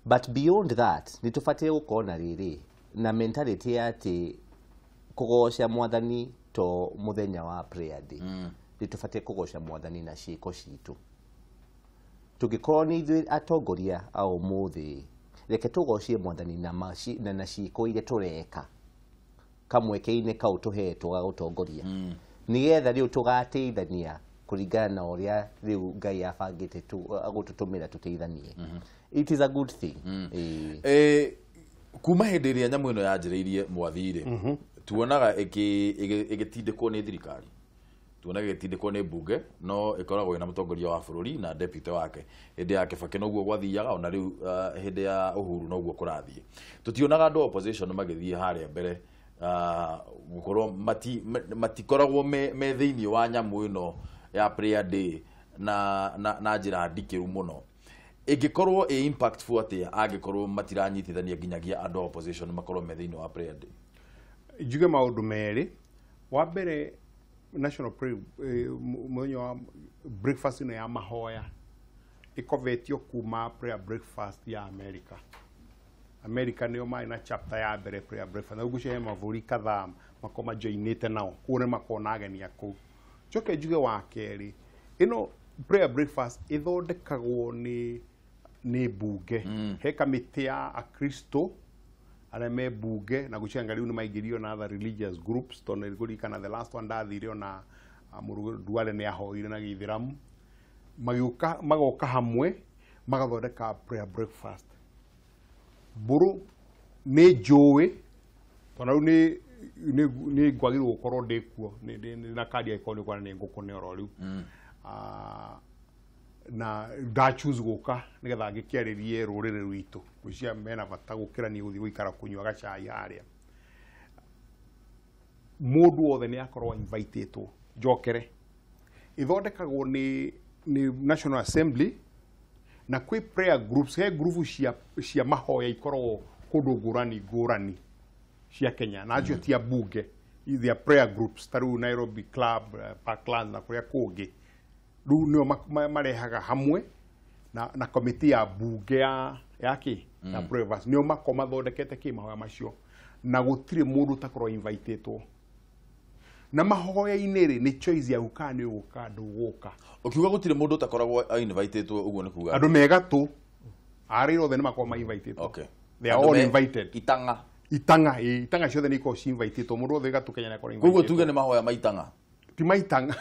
But beyond that nĩ tũbatiĩ gũkorwo na rĩrĩ na mentality ya atĩ kũgoca mwathani to mũthenya wa prayer day. Nĩ tũbatiĩ kũgoca mwathani na ciĩko citũ. Tũngĩkorwo nĩ ithuĩ atongoria a ũmũthĩ, reke tũgocie mwathani na ciĩko iria tũreka kamweke-inĩ kau tũhetwo ga gũtongoria, nĩgetha rĩu tũgateithania kũringana na ũrĩa rĩu Ngai abangĩte gũtũtũmĩra tũteithanie. It is a good thing. Kuma hĩndĩ ĩrĩa nyamũ ĩno yanjĩrĩirie mwathire, tuonaga ĩgĩtindĩkwo nĩ thirikari, tuonaga ĩgĩtindĩkwo nĩ mbunge, no ĩkoragwo ĩna mũtongoria wa bũrũri na deputy wake. Hĩndĩ ya Kibaki noguo gwathiaga, ona rĩu hĩndĩ ya Uhuru noguo kũrathiĩ. Tũtionaga andũ a opposition magĩthiĩ harĩa mbere gũkorwo matikoragwo me thĩinĩ wa nyamũ ĩno ya prayer day na njĩra ndikĩru mũno. Ĩngĩkorwo ĩ impactful atĩa angĩkorwo matiranyitithania nginyagia andũ a opposition makorwo me thĩinĩ wa prayer day? Njuge maũndũ merĩ. Wa mbere, National Prayer mũthenya wa breakfast ĩno ya mahoya ĩkovetio kuma prayer breakfast ya America. America nĩo marĩ na chapter ya mbere prayer breakfast. Na ũguo he mabũrũri kadhaa makorwo majoinĩte nao, kuo nĩ makorwo na ageni a kũu. Njoke njuge wa kerĩ, ĩno prayer breakfast ĩthondekagwo nĩ mbunge. He kamĩtĩ ya akristo arĩa me mbunge, na gwĩciria rĩu nĩ maingĩrio na other religious groups, tondũ nĩ ngũririkana the last one ndathire ona Mũrugũ Duale nĩ ahoire na gĩithĩramu. Magĩũka magoka hamwe magathondeka prayer breakfast. Mbũrũ nĩ njũĩ, tondũ rĩu nĩ ngwagĩrĩirwo gũkorwo ndĩ kuo, nĩ na kandi angĩkorwo nĩ ũkuona nĩ ngũkũ oro rĩu. Na nda choose gũka nĩgetha ngĩkĩarĩrie rũrĩrĩ rwitũ, gwĩciria mena bata gũkĩra niĩ gũthiĩ gũikara kũnyua gacai harĩa. Mũndũ wothe nĩ akorwo invitĩtwo njokere. Ĩthondekagwo nĩ National Assembly, na kwĩ prayer groups, he group cia mahoya ikoragwo kũndũ ngũrani ngũrani cia Kenya, na acio ti a mbunge, they are prayer groups ta rĩu Nairobi Club, Parklands na kũrĩa kũngĩ. Rĩu nĩo marehaga hamwe na komiti ya mbunge ya kĩ ya breakfast, nĩo makorwo mathondekete kĩ mahoya macio, na gũtirĩ mũndũ ũtakorwo invitĩtwo. Na mahoya-inĩ rĩ, nĩ choice yaku kana nĩ ũgũka ndũgũka. Ũkiuga gũtirĩ mũndũ ũtakoragwo invitĩtwo, ũguo nĩ kuga andũ me gatũ arĩa othe nĩ makoragwo ma invitĩtwo. Okay. They are all invited. Itanga. Itanga, itanga ciothe nĩ ikoragwo ci invitĩtwo, mũndũ wothe gatũ Kenya nĩ akoragwo invitĩtwo. Koguo tuge nĩ mahoya ma itanga. Ti ma itanga.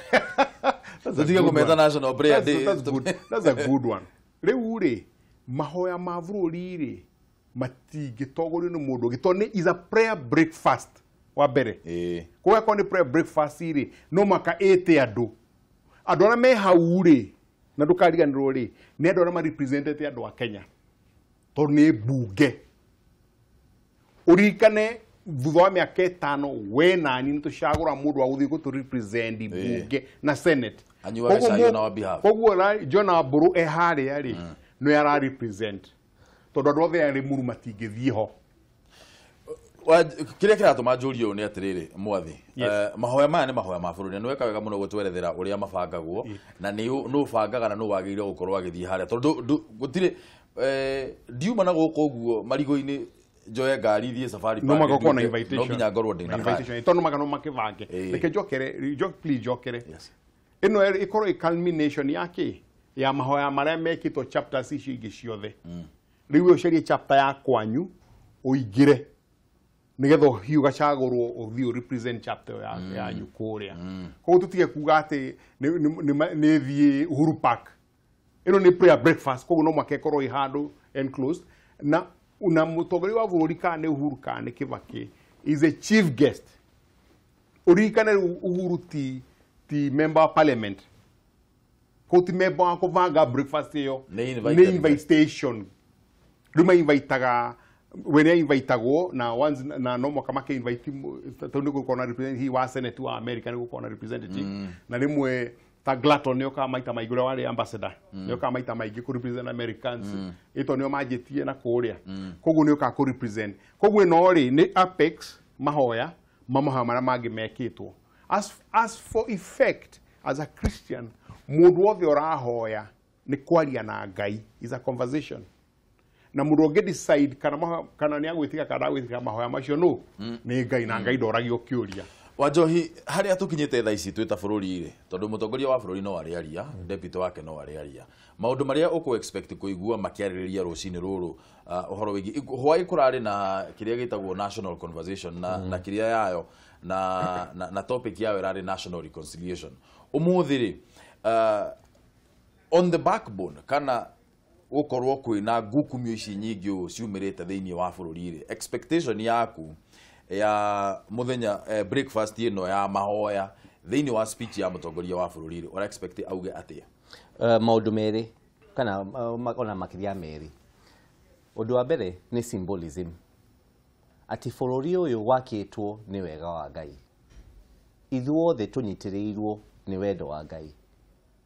Tutige kũmeta National Prayer Day. That's good. That's a good one. Rĩu rĩ, mahoya ma bũrũri rĩ, Matingĩtongorio nĩ mũndũ ũngĩ tondũ nĩ is a prayer breakfast wa mbere. Koguo akorwo nĩ prayer breakfast rĩ, no maka ĩte andũ arĩa me hau rĩ, na ndũkariganĩrwo rĩ, nĩ andũ arĩa marepresentete andũ a Kenya tondũ nĩ mbunge. Ũririkane thutha wa mĩaka 5 we nani nĩ tũcagũra mũndũ wa gũthiĩ gũtũ represent mbunge na senate. Anyuage cai on our behalf. Koguo John Mburu e harĩa rĩ, nĩ ara represent tondũ andũ othe arĩ mũru matingĩthiĩ ho. Kĩrĩa kĩratũma njũrie ũũ nĩ atĩrĩrĩ mwathi, mahoya maya nĩ mahoya ma bũrũri na nĩ weka wega mũno gũtwerethera ũrĩa mabangagwo na nĩ nũ ũbangaga na nũ wagĩrĩire gũkorwo agĩthiĩ harĩa tondũ gũtirĩ ndiuma na gũkũ ũguo marigũ-inĩ njoe ngari thiĩ safari no park magakorwo na invitation, no nginya ngorwo ndĩ na invitation tondũ maga no makĩbange. Reke njokere, please njokere ĩno ĩkorwo ĩ culmination yake ya mahoya marĩa mekĩtwo chapters ici ingĩ ciothe. Rĩu ũcarie chapter ya kwanyu ũingĩre nĩgetha hiũ gacagũrwo ũthiĩ represent chapter yanyu kũrĩa. Koguo tũtige kuga atĩ nĩ thiĩ Uhuru Park. Ĩno nĩ prayer breakfast, koguo no mũhaka ĩkorwo ĩ handũ enclosed na mũtongoria wa bũrũri kana nĩ Uhuru kana nĩ Kibaki is a chief guest. Ũririkane rĩu Uhuru ti member wa parliament, koguo ti member wa kũbanga breakfast ĩyo, nĩ invitation. Rĩu mainvitaga we nĩ invitagwo na once na no mwaka make invite tondũ nĩ gũkorwo na representative wa senate wa America, nĩ gũkorwo na representative na rĩmwe ta Glatton nĩ okaga maita maingĩ ũrĩa warĩ ambassador nĩ okaga maita maingĩ kũ represent Americans ĩto nĩo manjĩtie na kũrĩa, koguo nĩ okaga kũ represent. Koguo ĩno rĩ nĩ apex mahoya ma mahoya marĩa mangĩ mekĩtwo. As for effect as a Christian, mũndũ wothe ũrahoya nĩ kwaria na Ngai, is a conversation. Na mũndũ ũngĩ decide kana nĩ agwĩtĩka kana ndagwĩtĩka mahoya macio no nĩ Ngai, na Ngai ndoragio kĩũria. Wanjohi, harĩa tũkinyĩte thaa ici twĩ ta bũrũri rĩ, tondũ mũtongoria wa bũrũri no arĩaria, deputy wake no arĩaria, maũndũ marĩa ũkũ expect kũigua makĩarĩrĩria rũcinĩ rũrũ ũhoro wĩgiĩ hwaĩ kũrarĩ na kĩrĩa gĩtagwo national conversation na kĩrĩa yayo na topic yayo ĩrarĩ national reconciliation. Ũmũthĩ rĩ, on the backbone kana gũkorwo kwĩna ngukumio ici nyingĩ ũũ ciumĩrĩte thĩinĩ wa bũrũri rĩ, expectation yaku ya mũthenya breakfast ĩno ya mahoya thĩinĩ wa speech ya mũtongoria wa bũrũri rĩ, ũra expect auge atĩa? Maũndũ merĩ kana ona makĩria merĩ. Ũndũ wa mbere nĩ symbolism, atĩ bũrũri ũyũ wakĩtwo nĩ wega wa Ngai, ithuothe tũnyitĩrĩirwo nĩ wendo wa Ngai,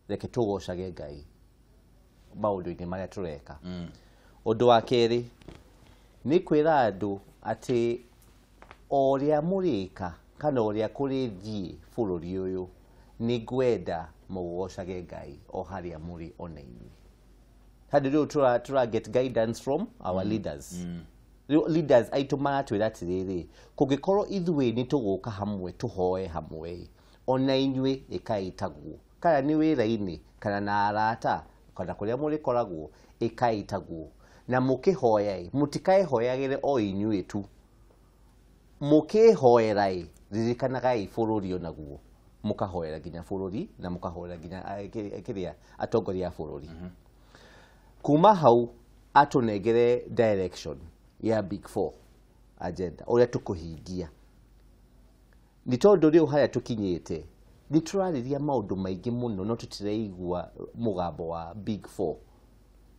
reke tũgocage Ngai maũndũ-inĩ marĩa tũreka. Ũndũ wa kerĩ nĩ kwĩra andũ atĩ o ũrĩa mũrĩka kana ũrĩa kũrĩthiĩ bũrũri ũyũ, nĩ ngwenda mũgocage Ngai o harĩa mũrĩ ona inyuĩ. Handũ rĩu tũra get guidance from our leaders. Rĩu leaders aitũ maratwĩra atĩrĩrĩ, kũngĩkorwo ithuĩ nĩ tũgũka hamwe tũhoe hamwe, ona inyuĩ ĩkai taguo, kana nĩ wĩra-inĩ kana na arata kana kũrĩa mũrĩkoragwo, ĩkai taguo, na mũkĩhoya mũtikaĩhoyagĩre o inyuĩ tu, mũkĩhoera ririkanagai bũrũri onaguo, mũkahoera nginya bũrũri na mũkahoera nginya kĩrĩa atongoria a bũrũri. Kuma hau atũnengere direction ya Big Four agenda ũrĩa tũkũhingia, nĩ tondũ rĩu harĩa tũkinyĩte nĩ tũrarĩria maũndũ maingĩ mũno no tũtiraigua mũgambo wa Big Four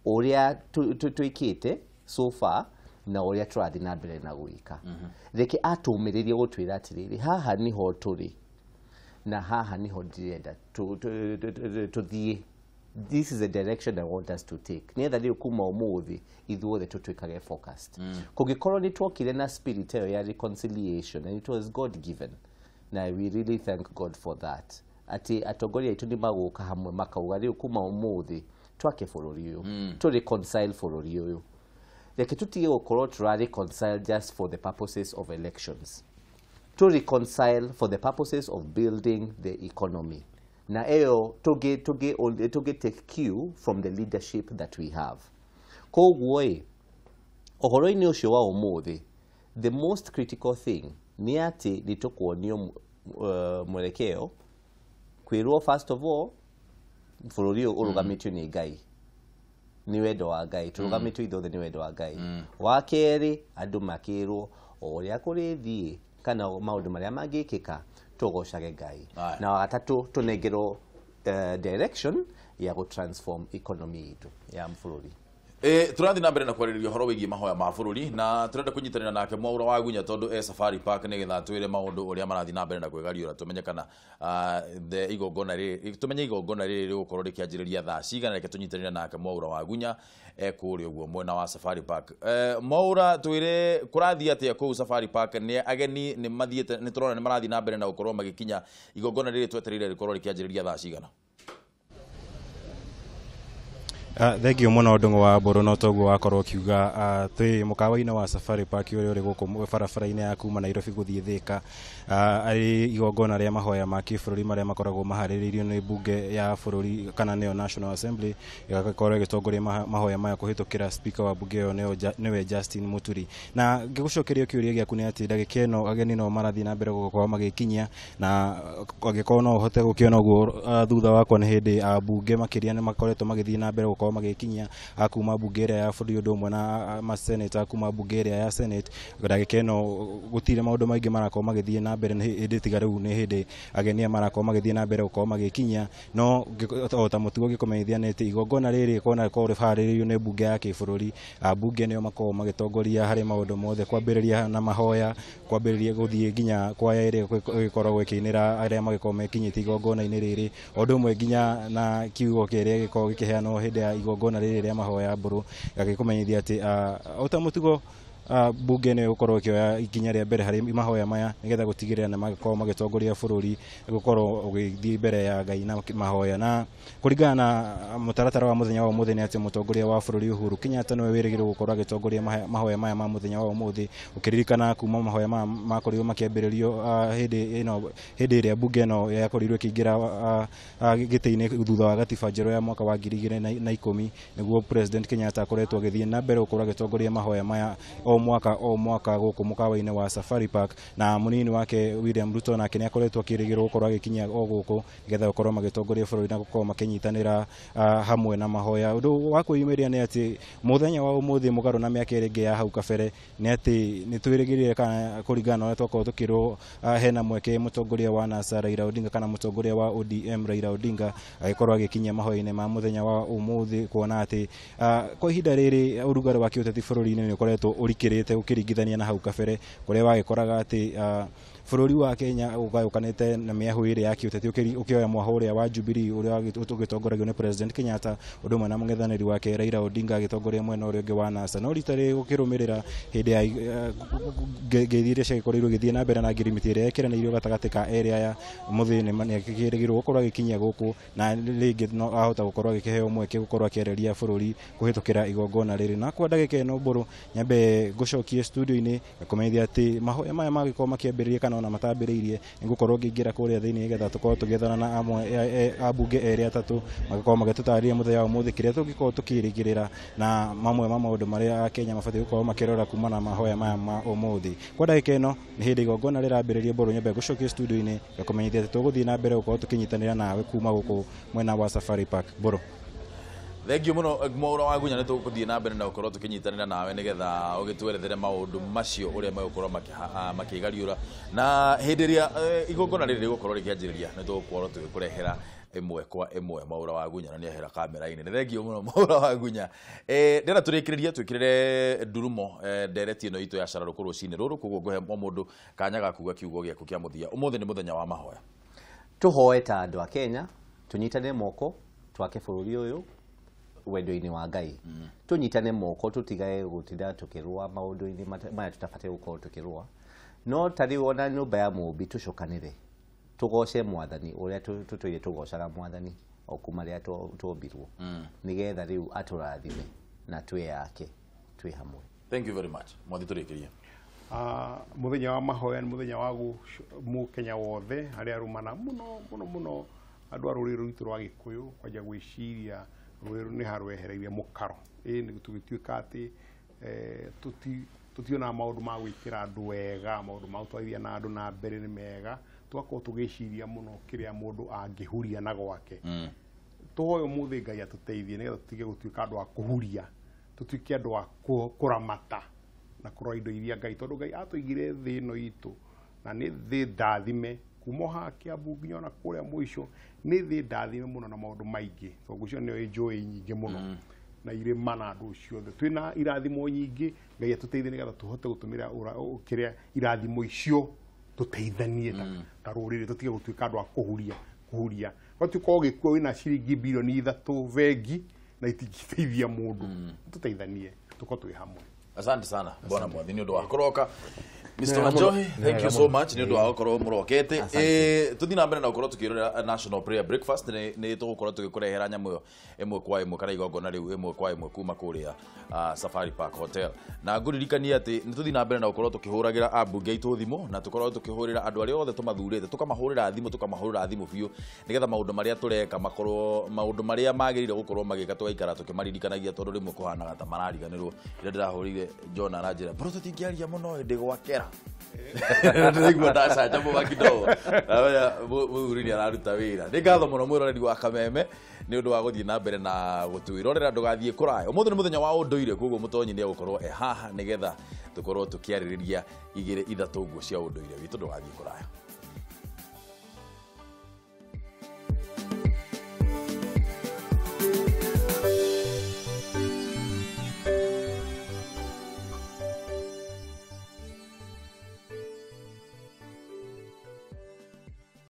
ũrĩa twĩkĩte so far na ũrĩa tũrathiĩ na mbere na gwĩka. Reke atũmĩrĩrie gũtwĩra atĩrĩrĩ, haha nĩho tũrĩ na haha nĩho ndĩrenda tũthiĩ. This is the direction I want us to take. Nĩgetha rĩu kuma ũmũthĩ ithuothe tũtuĩkage focused. Kũngĩkorwo nĩ twokire na spirit ĩyo ya reconciliation, and it was God given, na we really thank God for that, atĩ atongoria aitũ nĩ magũka hamwe makauga rĩu kuma ũmũthĩ twake bũrũri ũyũ, tũ reconcile bũrũri ũyũ. Reke tũtige gũkorwo tũra reconcile just for the purposes of elections, to reconcile for the purposes of building the economy. Na ĩyo tũngĩ take cue from the leadership that we have. Koguo ĩ, ũhoro-inĩ ũcio wa ũmũthĩ, the most critical thing nĩ atĩ nĩ tũkuonio mwelekeo, kwĩrwo first of all bũrũri ũyũ ũrũgamĩtio nĩ Ngai, Nĩ wendo wa Ngai, tũrũgamĩtio ithuothe nĩ wendo wa Ngai. Wa kerĩ, andũ makĩrwo o ũrĩa kũrĩthiĩ kana maũndũ marĩa mangĩkĩka, tũgocage Ngai. Na wa gatatũ, tũnengerwo direction ya gũ transform economy itũ ya bũrũri. Tũrathiĩ na mbere na kwarĩrĩria ũhoro wĩgiĩ mahoya ma bũrũri, na tũrenda kũnyitanĩra nake Mwaura wa Gunya tondũ e Safari Park nĩgetha twĩre maũndũ ũrĩa marathiĩ na mbere na kwĩgariũra, tũmenye kana igongona rĩrĩ, tũmenye igongona rĩrĩ rĩgũkorwo rĩkĩanjĩrĩria thaa cigana. Reke tũnyitanĩre nake Mwaura wa Gunya e kũrĩa ũguo mwena wa Safari Park. Mwaura, twĩre kũrathiĩ atĩa kũu Safari Park? Nĩ ageni nĩ mathiĩte? Nĩ tũrona nĩ marathiĩ na mbere na gũkorwo magĩkinya. Igongona rĩrĩ twetereire rĩkorwo rĩkĩanjĩrĩria thaa cigana? Thengio mũno, Ndũng'ũ wa Mbũrũ. No toguo wakorwo ũkiuga, twĩ mũkawa-inĩ wa Safari Park ũrĩa ũrĩ gũkũ barabara-inĩ ya kuma Nairobi gũthiĩ Thĩka, arĩ igongona rĩa mahoya ma kĩbũrũri marĩa makoragwo maharĩrĩirio nĩ mbunge ya bũrũri, kana nĩyo National Assembly, ĩgakorwo ĩgĩtongoria mahoya maya kũhĩtũkĩra speaker wa mbunge ĩyo, nĩwe Justin Muturi. Na ngĩgũcokeria kĩũria gĩaku nĩ atĩ ndagĩka ĩno ageni no marathiĩ na mbere gũkorwo magĩkinyia, na angĩkorwo no ũhote gũkĩona ũguo thutha wakwa, nĩ hĩndĩ ambunge makĩria nĩ makoretwo magĩthiĩ na mbere gũkorwo magĩkinyia kuma mbunge ĩrĩa ya bũrũri, ũndũ ũmwe na maseneta kuma mbunge ĩrĩa ya Senate. Ndagĩka ĩno gũtirĩ maũndũ maingĩ marakorwo magĩthiĩ na mbere, nĩ hĩndĩ tiga rĩu nĩ hĩndĩ ageni aya marakorwo magĩthiĩ na mbere gũkorwo magĩkinyia. No o ta mũtugo ngĩkũmenyithia nĩ atĩ igongona rĩrĩ kona rĩkorwo rĩharĩrĩirio nĩ mbunge ya kĩbũrũri. Ambunge nĩo makoragwo magĩtongoria harĩ maũndũ mothe, kwambĩrĩria na mahoya, kwambĩrĩria gũthiĩ nginya kwaya ĩrĩa ĩgĩkoragwo ĩkĩinĩra arĩa magĩkorwo mekinyĩtie igongona-inĩ rĩrĩ, o ũndũ ũmwe nginya na kiugo kĩrĩa gĩkoragwo gĩkĩheanwo hĩndĩ ya igongona rĩrĩ rĩa mahoya. Mbũrũ, gagĩkũmenyithia atĩ o ta mũtugo mbunge nĩ ĩgũkorwo ĩkĩoya ikinya rĩa mbere harĩ mahoya maya, nĩgetha gũtigĩrĩra nĩ magĩkorwo magĩtongoria bũrũri gũkorwo ũgĩthiĩ mbere ya Ngai na mahoya. Na kũringana na mũtaratara wa mũthenya wa ũmũthĩ nĩ atĩ mũtongoria wa bũrũri Uhuru Kenyatta nĩwe wĩrĩgĩrĩirwo gũkorwo agĩtongoria mahoya maya ma mũthenya wa ũmũthĩ, ũkĩririkana kuma mahoya maya makorirwo makĩambĩrĩrio hĩndĩ ĩno, hĩndĩ ĩrĩa mbunge ĩno yakorirwo ĩkĩingĩra gĩtĩ-inĩ thutha wa gatiba njerũ ya mwaka wa 2010, nĩguo President Kenyatta akoretwo agĩthiĩ na mbere gũkorwo agĩtongoria mahoya maya o mwaka o mwaka gũkũ mũkawa-inĩ wa Safari Park. Na mũnini wake William Ruto nake nĩ akoretwo akĩrĩgĩrĩrwo gũkorwo agĩkinya o gũkũ, nĩgetha gũkorwo magĩtongoria bũrũri na gũkorwo makĩnyitanĩra hamwe na mahoya. Ũndũ wa kwĩyumĩria nĩ atĩ mũthenya wa ũmũthĩ, mũgarũ na mĩaka ĩrĩa ĩngĩ ya hau kabere, nĩ atĩ nĩ twĩrĩgĩrĩire, kana kũringana na ũrĩa twakorwo tũkĩrwo, hena mweke mũtongoria wa NASA Raila Odinga, kana mũtongoria wa ODM Raila Odinga, agĩkorwo agĩkinyia mahoya-inĩ ma mũthenya wa ũmũthĩ, kuona atĩ kwa ihinda rĩrĩ ũrugarĩ wa kĩũteti bũrũri-inĩ nĩ ũkoretwo ũrikĩrĩte ũkĩringithania na hau kabere, kũrĩa wagĩkoraga atĩ bũrũri wa Kenya ũgayũkanĩte na mĩahũ ĩrĩa ya kĩũteti, ũkĩoya mwahũ ũrĩa wa Jubilee ũrĩa ũgĩtongoragio nĩ President Kenyatta, ũndũ ũmwe na mũng'ethanĩri wake Raila Odinga agĩtongoria mwena ũrĩa ũngĩ wa NASA. No rita rĩrĩ, gũkĩrũmĩrĩra hĩndĩ ya ngeithi iria ciagĩkorirwo igĩthiĩ na mbere na ngirimiti ĩrĩa ĩkĩranĩirio gatagatĩ ka erĩ aya, mũthĩ nĩ akĩrĩgĩrĩrwo gũkorwo agĩkinyia gũkũ, na rĩngĩ no ahota gũkorwo agĩkĩheo mweke gũkorwo akĩarĩria bũrũri kũhĩtũkĩra igongona rĩrĩ. Na kwa ndagĩka ĩno, Mbũrũ, nyambe ngũcokie studio-inĩ kũmenyithia atĩ mahoya maya magĩkorwo makĩambĩrĩria kana ona matambĩrĩirie, nĩngũkorwo ngĩingĩra kũrĩa thĩinĩ, nĩgetha tũkorwo tũgĩethana na amwe ambunge erĩ atatũ magĩkorwo magĩtũtarĩria mũthenya wa ũmũthĩ kĩrĩa tũngĩkorwo tũkĩrĩgĩrĩra na mamwe ma maũndũ marĩa Akenya mabatiĩ gũkorwo makĩrora kumana na mahoya maya ma ũmũthĩ. Kwa ndagĩka ĩno nĩ hĩndĩ igongona rĩrambĩrĩria. Mbũrũ, nyambe ngũcokie studio-inĩ ngakũmenyithia atĩ tũgũthiĩ na mbere gũkorwo tũkĩnyitanĩra nawe kuma gũkũ mwena wa Safari Park. Mbũrũ. Thengio muno, Mwaura wa Gunya. Nĩ tũgũthiĩ na mbere na gũkorwo tũkĩnyitanĩra nawe, nĩgetha ũgĩtwerethere maũndũ macio ũrĩa megũkorwo makĩgariũra, na hĩndĩ ĩrĩa igongona rĩrĩ rĩgũkorwo rĩkĩanjĩrĩria nĩ tũgũkorwo tũgĩkũrehera ĩmwe kwa ĩmwe. Mwaura wa Gunya na nĩ ehera kamera-inĩ. Nĩ thengio mũno, Mwaura wa Gunya. Ndĩrenda tũrĩkĩrĩrie twĩkĩrĩre ndurumo ndereti ĩno itũ ya cararũkũ rũcinĩ rũrũ, koguo ngũhe o mũndũ kanya ga kuga kiugo gĩaku kĩa mũthia. Ũmũthĩ nĩ mũthenya wa mahoya. Tũhoe ta andũ a Kenya, tũnyitane moko, twake bũrũri ũyũ wendo-inĩ wa Ngai. Tũnyitane moko, tũtigage gũtinda tũkĩrũa maũndũ-inĩ maya tũtabatiĩ gũkorwo tũkĩrũa. No ta rĩu ona nyũmba ya mũmbi, tũcokanĩre tũgoce Mwathani ũrĩa tũtũire tũgocaga Mwathani o kuma rĩrĩa tuombirwo, nĩgetha rĩu atũrathime na twĩyake twĩ hamwe. Thank you very much. Mwathi, tũrĩkĩrie. Mũthenya wa mahoya nĩ mũthenya wa mũkenya wothe harĩa arũmana mũno mũno mũno andũ a rũrĩrĩ rwitũ rwa Gĩkũyũ kwanja gwĩciria rũrĩrĩ nĩ harwehereirie mũkaro ĩ nĩ tũgĩtuĩka atĩ tũtionaga maũndũ ma gwĩkĩra andũ wega, maũndũ ma gũtwarithia na andũ na mbere nĩ mega, tũgakorwo tũgĩciria mũno kĩrĩa mũndũ angĩhuria na gwake. Tũhoe ũmũthĩ Ngai atũteithie nĩgetha tũtige gũtuĩka andũ a kũhuria, tũtuĩke andũ a kũramata na kũrora indo iria Ngai, tondũ Ngai atũigire thĩ ĩno itũ na nĩ thĩ ndathime kuma o haha Kiambu nginya ona kũrĩa mũico, nĩ thĩ ndathime mũno na maũndũ maingĩ, tondũ ũcio nĩyo njũĩ nyingĩ mũno na irĩma na andũ ciothe, twĩna irathimo nyingĩ. Ngai atũteithie nĩgetha tũhote gũtũmĩra kĩrĩa irathimo icio tũteithanie ta rũrĩrĩ, tũtige gũtuĩka andũ a kũhuria kũhuria. Watuĩka ũgĩkua wĩna ciringi bilioni 3 bengi na itingĩteithia mũndũ. Tũteithanie, tũkorwo twĩ hamwe. Asante sana, Bwana Mwathi, nĩ ũndũ wa kũroka. Mr. Wanjohi, thank you so much nĩ ũndũ wa gũkorwo mũrokete. Tũthiĩ na mbere na gũkorwo tũkĩrorera National Prayer Breakfast. Nĩ tũgũkorwo tũgĩkũrehera nyamũ ĩyo ĩmwe kwa ĩmwe kana igongona rĩu ĩmwe kwa ĩmwe kuma kũrĩa Safari Park Hotel. Na ngũririkanie atĩ nĩ tũthiĩ na mbere na gũkorwo tũkĩhũragĩra ambunge aitũ thimũ na tũkorwo tũkĩhũrĩra andũ arĩa othe tũmathurĩte, tũkamahũrĩra thimũ, tũkamahũrĩra thimũ biũ nĩgetha maũndũ marĩa tũreka makorwo maũndũ marĩa magĩrĩire gũkorwo magĩka, tũgaikara tũkĩmaririkanagia, tondũ rĩmwe kũhanaga ta marariganĩrwo. Rĩrĩa ndĩrahũrĩire John aranjĩra bro tũtingĩaria mũno ĩndĩ gwakera ndĩraigua ndacanjamũka kidogo. Mũthuri nĩ araruta wĩra. Nĩ ngatho mũno mwĩroreri wa Kameme nĩ ũndũ wa gũthiĩ na mbere na gũtwĩrorera. Ndũgathiĩ kũraya, ũmũthĩ nĩ mũthenya wa ũndũire, koguo mũtonyi nĩ egũkorwo e haha nĩgetha tũkorwo tũkĩarĩrĩria igĩrĩ ithatũ nguo cia ũndũire witũ. Ndũgathiĩ kũraya.